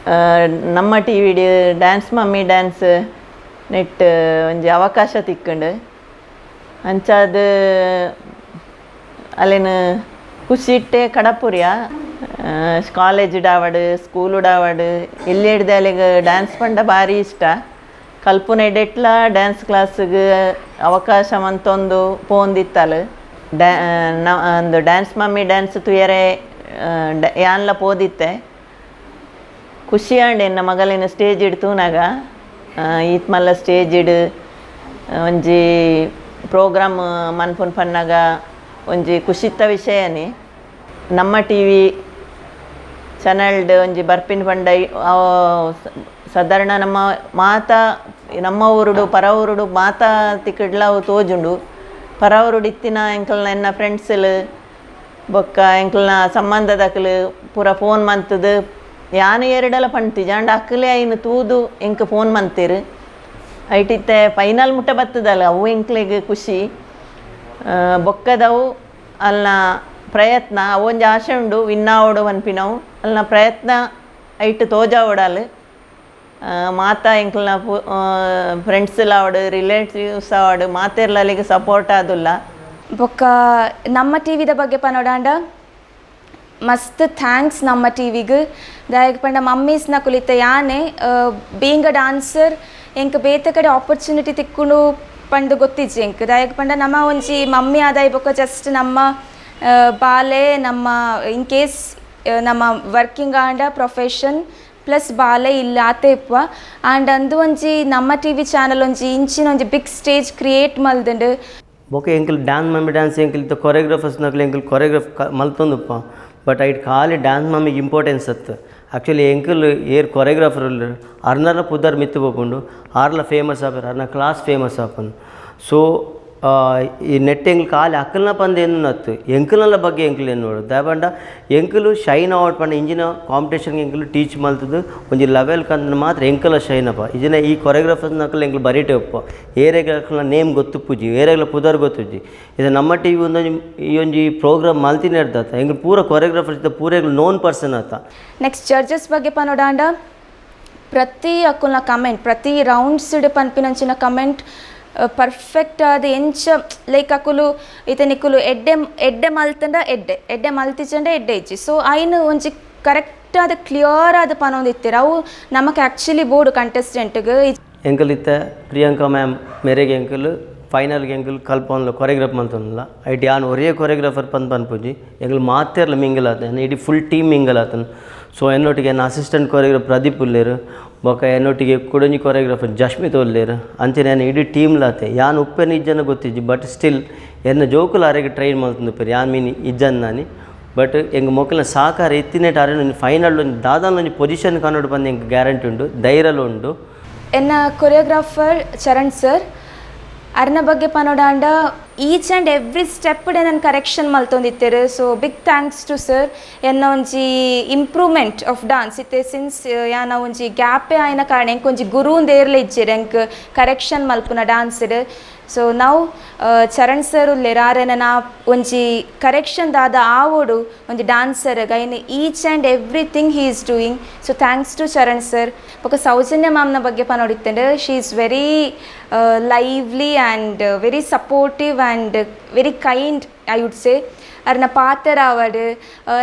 ನಮ್ಮ T we'd dance mummy dance net ಒಂಜಿ ಅವಕಾಶ ತಿಕ್ಕಂಡು. ಅಂಚಾದ ಅಲ್ಲಿನ ಖುಷಿ ಇಟ್ಟೆ ಕಡಪುರಿಯ. ಕಾಲೇಜ್ ಡಾವಡ್, ಸ್ಕೂಲು ಡಾವಡ್, ಎಲ್ಲಿ ಹಿಡ್ದೆ ಅಲ್ಲಿಗೆ ಡ್ಯಾನ್ಸ್ ಪಂಡ ಭಾರಿ ಇಷ್ಟ. ಕಲ್ಪುನ ಎಡೆಟ್ಲ ಡ್ಯಾನ್ಸ್ ಕ್ಲಾಸ್ಗೆ ಅವಕಾಶ ಮಂತೊಂದು ಪೋಂದಿತ್ತಲ್. ಡ್ಯಾ ಒಂದು dance mummy dance ತುಯರೆ ಯಾನ್ಲ ಪೋದಿತ್ತೆ. ಖುಷಿ ಆಂಡ್ ಎನ್ನ ಮಗಲಿನ ಸ್ಟೇಜ್ ಇಡ್ ತೂನಾಗ. ಈತ್ ಮಲ್ಲ ಸ್ಟೇಜ್ ಇಡ್ ಒಂಜಿ ಪ್ರೋಗ್ರಾಮ್ ಮನ್ಪುನ್ ಪನ್ನಾಗ ಒಂಜಿ ಖುಷಿತ್ತ ವಿಷಯನೇ. ನಮ್ಮ ಟಿವಿ ಚಾನಲ್ಡ್ ಒಂಜಿ ಬರ್ಪಿನ ಪಂಡ ಸಾಧಾರಣ ನಮ್ಮ ಮಾತಾ ನಮ್ಮ ಊರುಡು ಪರ ಊರುಡು ಮಾತಾ ತಿಕ್ಕಡ್ಲ ಅವು ತೋಜುಂಡು. ಪರ ಊರುಡು ಇತ್ತಿನ ಎಂಕಲ್ನ ಎನ್ನ ಫ್ರೆಂಡ್ಸ್ಲು ಬೊಕ್ಕ ಎಂಕಲ್ನ ಸಂಬಂಧದಕ್ಲು ಪೂರ ಫೋನ್ ಮಂತದು ಯಾನ್ ಎರಡಲ ಪಂತಿಜ ಆಂಡ ಅಕ್ಕಲೆ ಐನು ತೂದು ಎಂಕ್ ಫೋನ್ ಮಂತೀರು. ಐಟಿತ್ತೆ ಫೈನಲ್ ಮುಟ್ಟ ಬತ್ತದಲ್ಲ ಅವು ಎಂಕ್ಲೆಗ್ ಖುಷಿ. ಬೊಕ್ಕದವು ಅಲ್ನ ಪ್ರಯತ್ನ ಅವೊಂಜಿ ಆಶೆ ಉಂಡು ವಿನ್ ಆವೊಡು ಪನ್ಪಿನವು ಅಲ್ನ ಪ್ರಯತ್ನ ಐಟ್ ತೋಜಾವೊಡಾಲ್. ಮಾತಾ ಎಂಕಲ್ನ ಫ್ರೆಂಡ್ಸ್ ಆವಡ್ ರಿಲೇಟಿವ್ಸ್ ಆವಡ್ ಮಾತೆರ್ಲ ಅಲೆಗ್ ಸಪೋರ್ಟ್ ಆದುಲ್ಲ. ಬೊಕ್ಕ ನಮ್ಮ ಟಿವಿದ ಬಗ್ಗೆ ಪನೊಡಾಂಡ ಮಸ್ತ್ thanks ನಮ್ಮ ಟಿವಿಗ್. ದಾಯೆಗ್ ಪಂಡ mummies ನಕುಲಿತ್ತ Yane being a dancer ಎಂಕ್ ಬೇತೆ ಕಡೆ ಆಪರ್ಚುನಿಟಿ ತಿಕ್ಕುಂಡು ಪಂದ್ ಗೊತ್ತಿಜ್ಜಿ ಎಂಕ್. ದಾಯೆಗ್ ಪಂಡ ನಮ್ಮ ಒಂಜಿ ಮಮ್ಮಿ ಆದಾಯ ಬೊಕ್ಕ ಜಸ್ಟ್ ನಮ್ಮ ಬಾಲೆ ನಮ್ಮ ಇನ್ ಕೇಸ್ ನಮ್ಮ ವರ್ಕಿಂಗ್ ಆಂಡ ಪ್ರೊಫೆಷನ್ ಪ್ಲಸ್ ಬಾಲೆ ಇಲ್ಲ ಆತೆ ಇಪ್ಪ. ಆಂಡ್ ಅಂದು ಒಂಜಿ ನಮ್ಮ ಟಿವಿ ಚಾನಲ್ ಒಂಜಿ ಇಂಚಿನ ಒಂಜಿ ಬಿಗ್ ಸ್ಟೇಜ್ ಕ್ರಿಯೇಟ್ ಮಲ್ದುಂಡು. ಬೊಕ ಎಂಕಲ್ ಡ್ಯಾನ್ಸ್ ಮಮ್ಮಿ ಡ್ಯಾನ್ಸ್ ಎಂಕಲ್ ಇತ್ತ ಕೊರಿಯೋಗ್ರಾಫರ್ಸ್ ನಕಲು ಎಂಕಲ್ ಕೊರಿಯೋಗ್ರಾಫ್ ಮಲ್ತೊಂದುಪ್ಪ. ಬಟ್ ಐಟ್ ಖಾಲಿ ಡ್ಯಾನ್ಸ್ ಮಮ್ಮಿಗೆ ಇಂಪಾರ್ಟೆನ್ಸ್ ಅತ್ತು. ಆ್ಯಕ್ಚುಲಿ ಎಂಕಲ್ ಏರ್ ಕೊರಿಯೋಗ್ರಾಫರ್ ಅರ್ನರ್ನ ಪುದರ್ ಮಿತ್ತು ಪೋಪುಂಡು, ಆರ್ಲ ಫೇಮಸ್ ಆಪೆರ್, ಅರ್ನ ಕ್ಲಾಸ್ ಫೇಮಸ್ ಆಪುಂಡು. ಸೊ ಈ ನೆಟ್ ಎಂಕಲ್ ಖಾಲಿ ಅಕ್ಕಲ್ನ ಪಂದ್ ಎನ್ನುನತ್ತು ಎಂಕಲ್ನ ಬಗ್ಗೆ ಎಂಕಲ್ ಎನ್ನುವಡು. ದಾಯೆಪಂಡ ಎಂಕಲು ಶೈನ್ ಅವಡ್ ಪಂಡ ಇಂಜಿನ ಕಾಂಪಿಟೇಷನ್ ಎಂಕಲು ಟೀಚ್ ಮಲ್ತದು ಒಂಜಿ ಲೆವೆಲ್ ಕಂದ್ ಮಾತ್ರ ಎಂಕಲ ಶೈನ್ ಅಪ್ಪ. ಇಜಿನ ಈ ಕೊರಿಯೋಗ್ರಾಫರ್ಸ್ ನಕಲ್ ಎಂಕಲ್ ಬರೀಟೆ ಉಪ್ಪ ಏರೆಗ್ ಅಕಲ್ನ ನೇಮ್ ಗೊತ್ತುಪ್ಪುಜಿ, ಏರೆಗ್ಲ ಪುದರ್ ಗೊತ್ತುಜ್ಜಿ. ಇದು ನಮ್ಮ ಟಿವಿ ಒಂದೊಂಜಿ ಈ ಒಂಜಿ ಪ್ರೋಗ್ರಾಮ್ ಮಲ್ತಿನ ಇರ್ದತ್ತ ಎಂಕಲ್ ಪೂರ ಕೊರಿಯೋಗ್ರಾಫರ್ಸ್ ಇತ್ತ ಪೂರ ಎಂಕಲ್ ನೋನ್ ಪರ್ಸನ್ ಆತ. ನೆಕ್ಸ್ಟ್ ಜಡ್ಜಸ್ ಬಗ್ಗೆ ಪನೊಡಾಂಡ ಪ್ರತಿ ಅಕುಲ್ನ ಕಮೆಂಟ್ ಪ್ರತಿ ರೌಂಡ್ಸ್ ಪನ್ಪಿನಂಚಿನ ಕಮೆಂಟ್ ಪರ್ಫೆಕ್ಟ್ ಆದ ಎಂಚ ಲೈಕ್ ಅಕುಲು ಇತ್ತೆ ನಿಕುಲು ಎಡ್ಡೆ ಎಡ್ಡೆ ಮಲ್ತಂಡ ಎಡ್ಡೆ ಎಡ್ಡೆ ಮಲ್ತಿಚಂಡ ಎಡ್ಡೆ ಇಜ್ಜಿ. ಸೊ ಐನ್ ಒಂಜಿ ಕರೆಕ್ಟ್ ಆದ ಕ್ಲಿಯರ್ ಆದ ಪನೊಂದಿತ್ತೆರ್ ಅವು ನಮಕ್ ಆ್ಯಕ್ಚುಲಿ ಬೋಡು ಕಂಟೆಸ್ಟೆಂಟ್ಗ್. ಎಂಕಲ್ ಇತ್ತೆ ಪ್ರಿಯಾಂಕಾ ಮ್ಯಾಮ್ ಮೇರೆಗೆ ಎಂಕಲ್ ಫೈನಲ್ಗೆ ಎಂಕಲ್ ಕಲ್ಪೊಂದ್ಲ ಕೊರಿಯೋಗ್ರಾಫ್ ಮಲ್ತೊಂದುಲ್ಲ. ಐಟ್ ಯಾನ್ ಒರಿಯೇ ಕೊರಿಯೋಗ್ರಾಫರ್ ಪಂದ್ ಪನ್ಪುಜಿ, ಎಂಕಲ್ ಮಾತೆರ್ಲ ಮಿಂಗಲ್ ಆತ ಇಡೀ ಫುಲ್ ಟೀಮ್ ಮಿಂಗಲ್ ಆತನ. ಸೊ ಎನ್ನೊಟ್ಟಿಗೆ ಎನ್ನ ಅಸಿಸ್ಟೆಂಟ್ ಕೊರಿಯೋಗ್ರಾಫರ್ ಪ್ರದೀಪ್ ಉಲ್ಲೇರು, ಬೊಕ ಎನ್ನೊಟ್ಟಿಗೆ ಕುಡೊಂಜಿ ಕೊರಿಯೋಗ್ರಾಫರ್ ಜಶ್ಮಿತ್ ಉಲ್ಲೇರು, ಅಂಚನೆ ಯಾನ್ ಇಡೀ ಟೀಮ್ ಲಾತೆ. ಯಾನ್ ಉಪ್ಪೆನ ಇಜ್ಜನ ಗೊತ್ತಿಜ್ಜಿ, ಬಟ್ ಸ್ಟಿಲ್ ಎನ್ನ ಜೋಕುಲು ಅರೆಗ್ ಟ್ರೈನ್ ಮಲ್ತೊಂದುಪ್ಪೆರ್ ಯಾನ್ ಮೀನ್ ಇಜ್ಜನ್ ನಾನಿ. ಬಟ್ ಎಂಕ್ ಮೊಕಲ್ನ ಸಹಕಾರ ಇತ್ತಿನೇಟ್ ಅರೆನ ಒಂಜಿ ಫೈನಲ್ ಒಂಜಿ ದಾದಾನ ಒಂಜಿ ಪೊಸಿಷನ್ ಕನ್ನಡ ಪಂದ್ ಎಂಕ್ ಗ್ಯಾರಂಟಿ ಉಂಡು, ಧೈರ್ಯಲ ಉಂಡು. ಎನ್ನ ಕೊರಿಯೋಗ್ರಾಫರ್ ಚರಣ್ ಸರ್ ಅರ್ನ ಬಗ್ಗೆ ಪನೊಡಾಂಡ ಈಚ್ ಆ್ಯಂಡ್ ಎವ್ರಿ ಸ್ಟೆಪ್ ನನ್ ಕರೆಕ್ಷನ್ ಮಲ್ತೊಂದಿತ್ತೆರ್. So big thanks to sir. ಎನ್ನ ಒಂಜಿ ಇಂಪ್ರೂವ್ಮೆಂಟ್ ಆಫ್ ಡಾನ್ಸ್ ಇತ್ತೆ ಸಿನ್ಸ್ ಯಾನ ಒಂಜಿ ಗ್ಯಾಪೇ ಆಯಿನ ಕಾರಣ ಎಂಕ್ ಒಂಜಿ ಗುರುಂದು ಏರ್ಲ ಇಜ್ಜೆರ್ ಎಂಕ್ ಕರೆಕ್ಷನ್ ಮಲ್ಪುನ ಡಾನ್ಸ್ಡ್. ಸೊ ನಾವು ಚರಣ್ ಸರ್ ಉಲ್ಲೆರ್ ಆರೆನ ನಾ ಒಂಜಿ ಕರೆಕ್ಷನ್ ದಾದ ಆವೊಡು ಒಂಜಿ dancer gain each and everything he is doing. So thanks to Charan sir. ಬೊಕ ಸೌಜನ್ಯ ಮ್ಯಾಮ್ನ ಬಗ್ಗೆ ಪನೊಡಿತ್ತೆಂಡ್. She is very lively and very supportive and very kind I would say. ಅರ್ನ ಪಾತ್ರ ಆವಡ್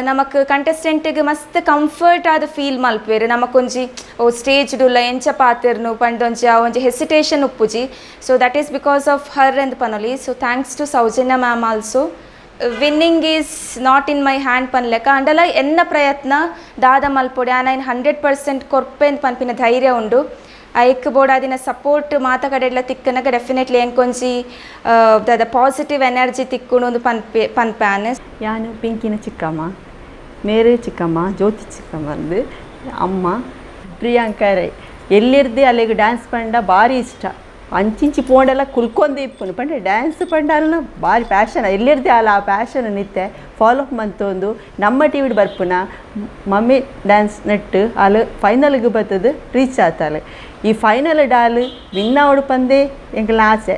ನಮಕ್ ಕಂಟೆಸ್ಟೆಂಟಿಗೆ ಮಸ್ತ್ ಕಂಫರ್ಟ್ ಆದ ಫೀಲ್ ಮಲ್ಪೆರ್. ನಮಕೊಂಜಿ ಓ ಸ್ಟೇಜ್ ಡುಲ್ಲ ಎಂಚ ಪಾತೆರ್ನು ಪಂಡೊಂಜಿ ಆ ಒಂಜಿ ಹೆಸಿಟೇಷನ್ ಉಪ್ಪುಜಿ. So that is because of her ಎಂದ್ ಪನೊಲಿ. So thanks to Soujanya ma'am also. Winning is not in my hand ಪನ್ಲೆಕ ಅಂಡಲ ಎನ್ನ ಪ್ರಯತ್ನ ದಾದ ಮಲ್ಪೊಡು ಯಾನ್ ಐನ್ 100% ಕೊರ್ಪೆಂದ್ ಪನ್ಪಿನ ಧೈರ್ಯ ಉಂಡು. ಐಕ್ ಬೋಡಾದಿನ ಸಪೋರ್ಟ್ ಮಾತ ಕಡೆಡ್ಲ ತಿಕ್ಕನಗ ಡೆಫಿನೆಟ್ಲಿ ಎಂಕೊಂಜಿ ದಾದ ಪಾಸಿಟಿವ್ ಎನರ್ಜಿ ತಿಕ್ಕುಂಡು ಒಂದು ಪನ್ಪೆ ಪನ್ಪ್ಯಾನ್. ಯಾನು ಪಿಂಕಿನ ಚಿಕ್ಕಮ್ಮ, ಮೇರೆ ಚಿಕ್ಕಮ್ಮ, ಜ್ಯೋತಿ ಚಿಕ್ಕಮ್ಮ ಅಂದು ಅಮ್ಮ ಪ್ರಿಯಾಂಕಾ ರೈ. ಎಲ್ಲಿರ್ದೆ ಅಲ್ಲಿಗೆ ಡ್ಯಾನ್ಸ್ ಪಂಡ ಭಾರಿ ಇಷ್ಟ. ಅಂಚಿಂಚಿ ಪೋಂಡೆಲ್ಲ ಕುಲ್ಕೊಂದು ಇಪ್ಪುನು ಪಂಡ ಡ್ಯಾನ್ಸ್ ಪಂಡ ಅಲ್ಲ ಭಾರಿ ಪ್ಯಾಷನ್ ಎಲ್ಲಿರ್ದೆ ಅಲ್ಲ ಆ ಪ್ಯಾಷನ್ ನಿತ್ತೆ ಫಾಲೋ ಮಂತೊಂದು ನಮ್ಮ ಟಿ ವಿಡ್ ಬರ್ಪುನ ಮಮ್ಮಿ ಡ್ಯಾನ್ಸ್ ನೆಟ್ಟು ಅಲ್ಲಿ ಫೈನಲ್ಗೆ ಬರ್ತದೆ ರೀಚ್ ಆತಾಳೆ. ಈ ಫೈನಲ್ ಡಾಲ್ ವಿನ್ ಆವಡು ಪಂದೇ ಎಂಕಲ್ನ ಆಸೆ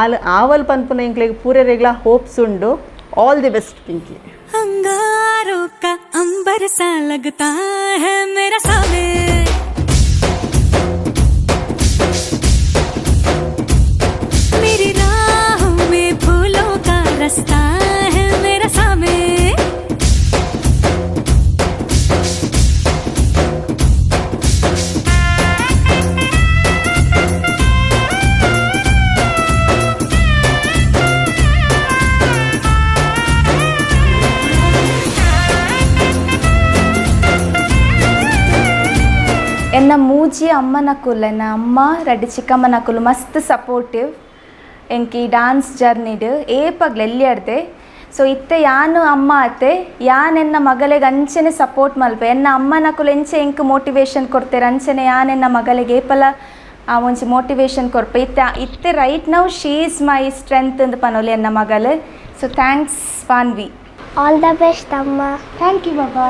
ಆಲ್ ಆವಲ್ ಪನ್ಪುನ ಎಂಕ್ಲೆಗ್ ಪೂರೆರೆಗ್ಲ ಹೋಪ್ಸ್ ಉಂಡು. All the best Pinki. अंगारों का अंबर सा लगता है मेरा सामे, मेरी राहों में फूलों का रास्ता है मेरा सामे। ಎನ್ನ ಮೂಜಿ ಅಮ್ಮನಕುಲು ಎನ್ನ ಅಮ್ಮ ರಡ್ಡ್ ಚಿಕ್ಕಮ್ಮನಕುಲು ಮಸ್ತ್ ಸಪೋರ್ಟಿವ್ ಎಂಕ್ ಈ ಡಾನ್ಸ್ ಜರ್ನಿಡ್ ಏಪಗ್ಲ ಎಲ್ಲಿ ಅಡ್ದೆ. So ಇತ್ತೆ ಯಾನು ಅಮ್ಮ ಅತ್ತೆ ಯಾನ್ ಎನ್ನ ಮಗಲೆಗ್ ಅಂಚೆನೆ ಸಪೋರ್ಟ್ ಮಲ್ಪೆ ಎನ್ನ ಅಮ್ಮನಕುಲು ಎಂಚೆ ಎಂಕ್ ಮೋಟಿವೇಶನ್ ಕೊರ್ತೆರ್ ಅಂಚೆನೆ ಯಾನ್ ಎನ್ನ ಮಗಲೆಗ್ ಏಪಲ ಆ ಒಂಜಿ ಮೋಟಿವೇಶನ್ ಕೊರ್ಪೆ. ಇತ್ತೆ ಇತ್ತೆ right now she is my strength ಅಂದ್ ಪನೊಲಿ ಎನ್ನ ಮಗಲ್. So thanks Panvi. All the best ಅಮ್ಮ. Thank you Baba.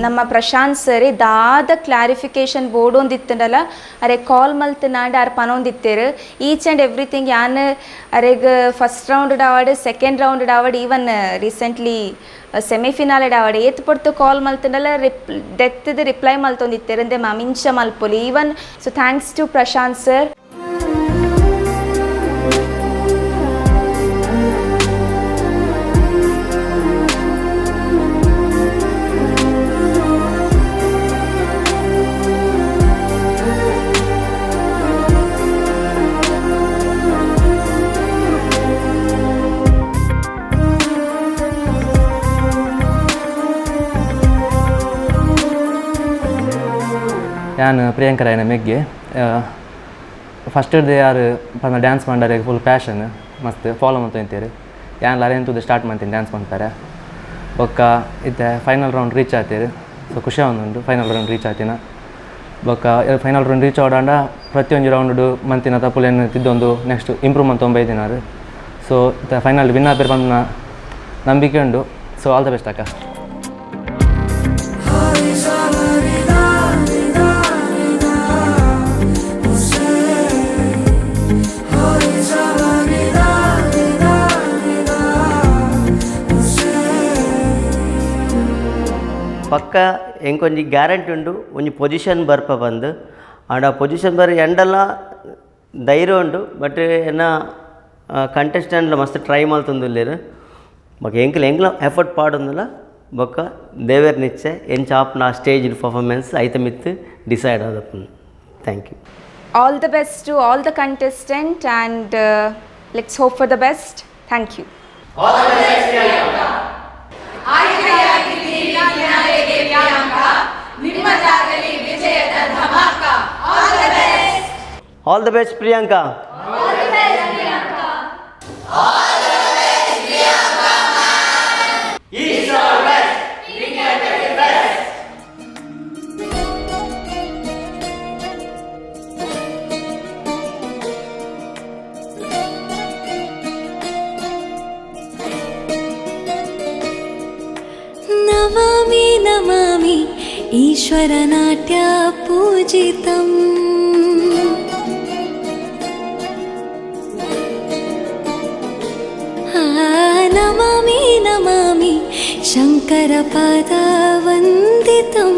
ನಮ್ಮ ಪ್ರಶಾಂತ್ ಸರ್ ದಾದ ಕ್ಲಾರಿಫಿಕೇಷನ್ ಬೋರ್ಡ್ ಒಂದಿತ್ತಂಡಲ್ಲ ಅರೆ ಕಾಲ್ ಮಲ್ತನಾಂಡ ಆರ್ ಪನೊಂದಿತ್ತೇರು each and everything. ಯಾನ್ ಅರೆಗ್ ಫಸ್ಟ್ ರೌಂಡ್ ಆವಡ್ ಸೆಕೆಂಡ್ ರೌಂಡ್ ಆವಡ್ even recently semifinal ಆವಡ್ ಏತ್ ಪೊರ್ತು ಕಾಲ್ ಮಲ್ತಂಡಲ್ಲ ಡೆತ್ದ ರಿಪ್ಲೈ ಮಲ್ತೊಂದಿತ್ತೇರು ಅಂದೆ ಮ್ಯಾಮ್ ಇಂಚ ಮಲ್ಪೊಲಿ even. So thanks to Prashanth sir. ಯಾನ್ ಪ್ರಿಯಾಂಕ ರಾಯನ ಮೆಗ್ಗೆ ಫಸ್ಟ್ ಡೇ ಯಾರು ಪಂಡ ಡ್ಯಾನ್ಸ್ ಮಂಡಾರೆ ಫುಲ್ ಪ್ಯಾಷನ್ ಮಸ್ತ್ ಫಾಲೋ ಮಂತೊಂತೇರು. ಯಾನ್ ಅರೆಂತುದು ಸ್ಟಾರ್ಟ್ ಮಾಡ್ತೀನಿ ಡ್ಯಾನ್ಸ್ ಮಾಡ್ತಾರೆ ಬೊಕ್ಕ ಇತ್ತೆ final round reach ಆತೇರು. So ಖುಷಿ ಆವೊಂದುಂಡು final round reach ಆತಿನ. ಬೊಕ್ಕ final round reach ಆವಡಾಂಡ ಪ್ರತಿಯೊಂಜಿ ರೌಂಡ್ ಮಂತಿನ ತಪ್ಪುಲೇನು ತಿದ್ದೊಂದು ನೆಕ್ಸ್ಟ್ ಇಂಪ್ರೂವ್ ಮಂತೊಂಬೈದಿನಾರು. ಸೊ ಇತ್ತೆ ಫೈನಲ್ ವಿನ್ ಆಪೇರು ಪನ್ಪಿನ ನಂಬಿಕೆ ಉಂಡು. So all the best ಅಕ್ಕ. ಪಕ್ಕ ಎಂಕೊಂಜಿ ಗ್ಯಾರಂಟಿ ಉಂಡು ಒಂಜಿ ಪೊಸಿಷನ್ ಬರ್ಪ ಬಂದು ಆಂಡ ಆ ಪೊಸಿಷನ್ ಬರ್ ಎಂಡಲ ಧೈರ್ಯ ಉಂಡು. ಬಟ್ ಎನ್ನ ಕಂಟೆಸ್ಟೆಂಟ್ಲ ಮಸ್ತ್ ಟ್ರೈ ಮಲ್ತೊಂದುಲ್ಲೆರ್. ಬೊಕ ಎಂಕ್ಲ ಎಂಕ್ಲ ಎಫರ್ಟ್ ಪಾಡೊಂದುಲ್ಲ. ಬೊಕ್ಕ ದೇವೆರ್ ನಿಚ್ಚೆ ಎಂಚ ಆಪ್ನ ಸ್ಟೇಜ್ ಪರ್ಫಾರ್ಮೆನ್ಸ್ ಐತ ಮಿತ್ತ್ decide ಆದಪ್ಪುಂಡು. Thank you. All the best to all the contestant and let's hope for the best. Thank you. All the best Priyanka. All the best Priyanka. All the best Priyanka. All the best Priyanka ma'am. East or west, India is best. Namami Namami ईश्वरनाट्य पूजितम्. Namami Namami शङ्करपादवन्दितम्.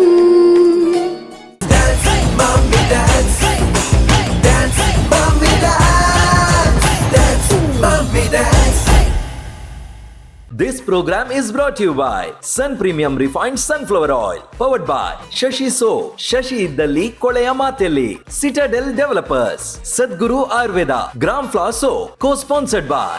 This program is brought to you by Sun Premium Refined Sunflower Oil, powered by Shashi Soap, Shashi Iddalli Koleya Matelli, Citadel Developers, Sadguru Ayurveda, Gram Flour Soap, co-sponsored by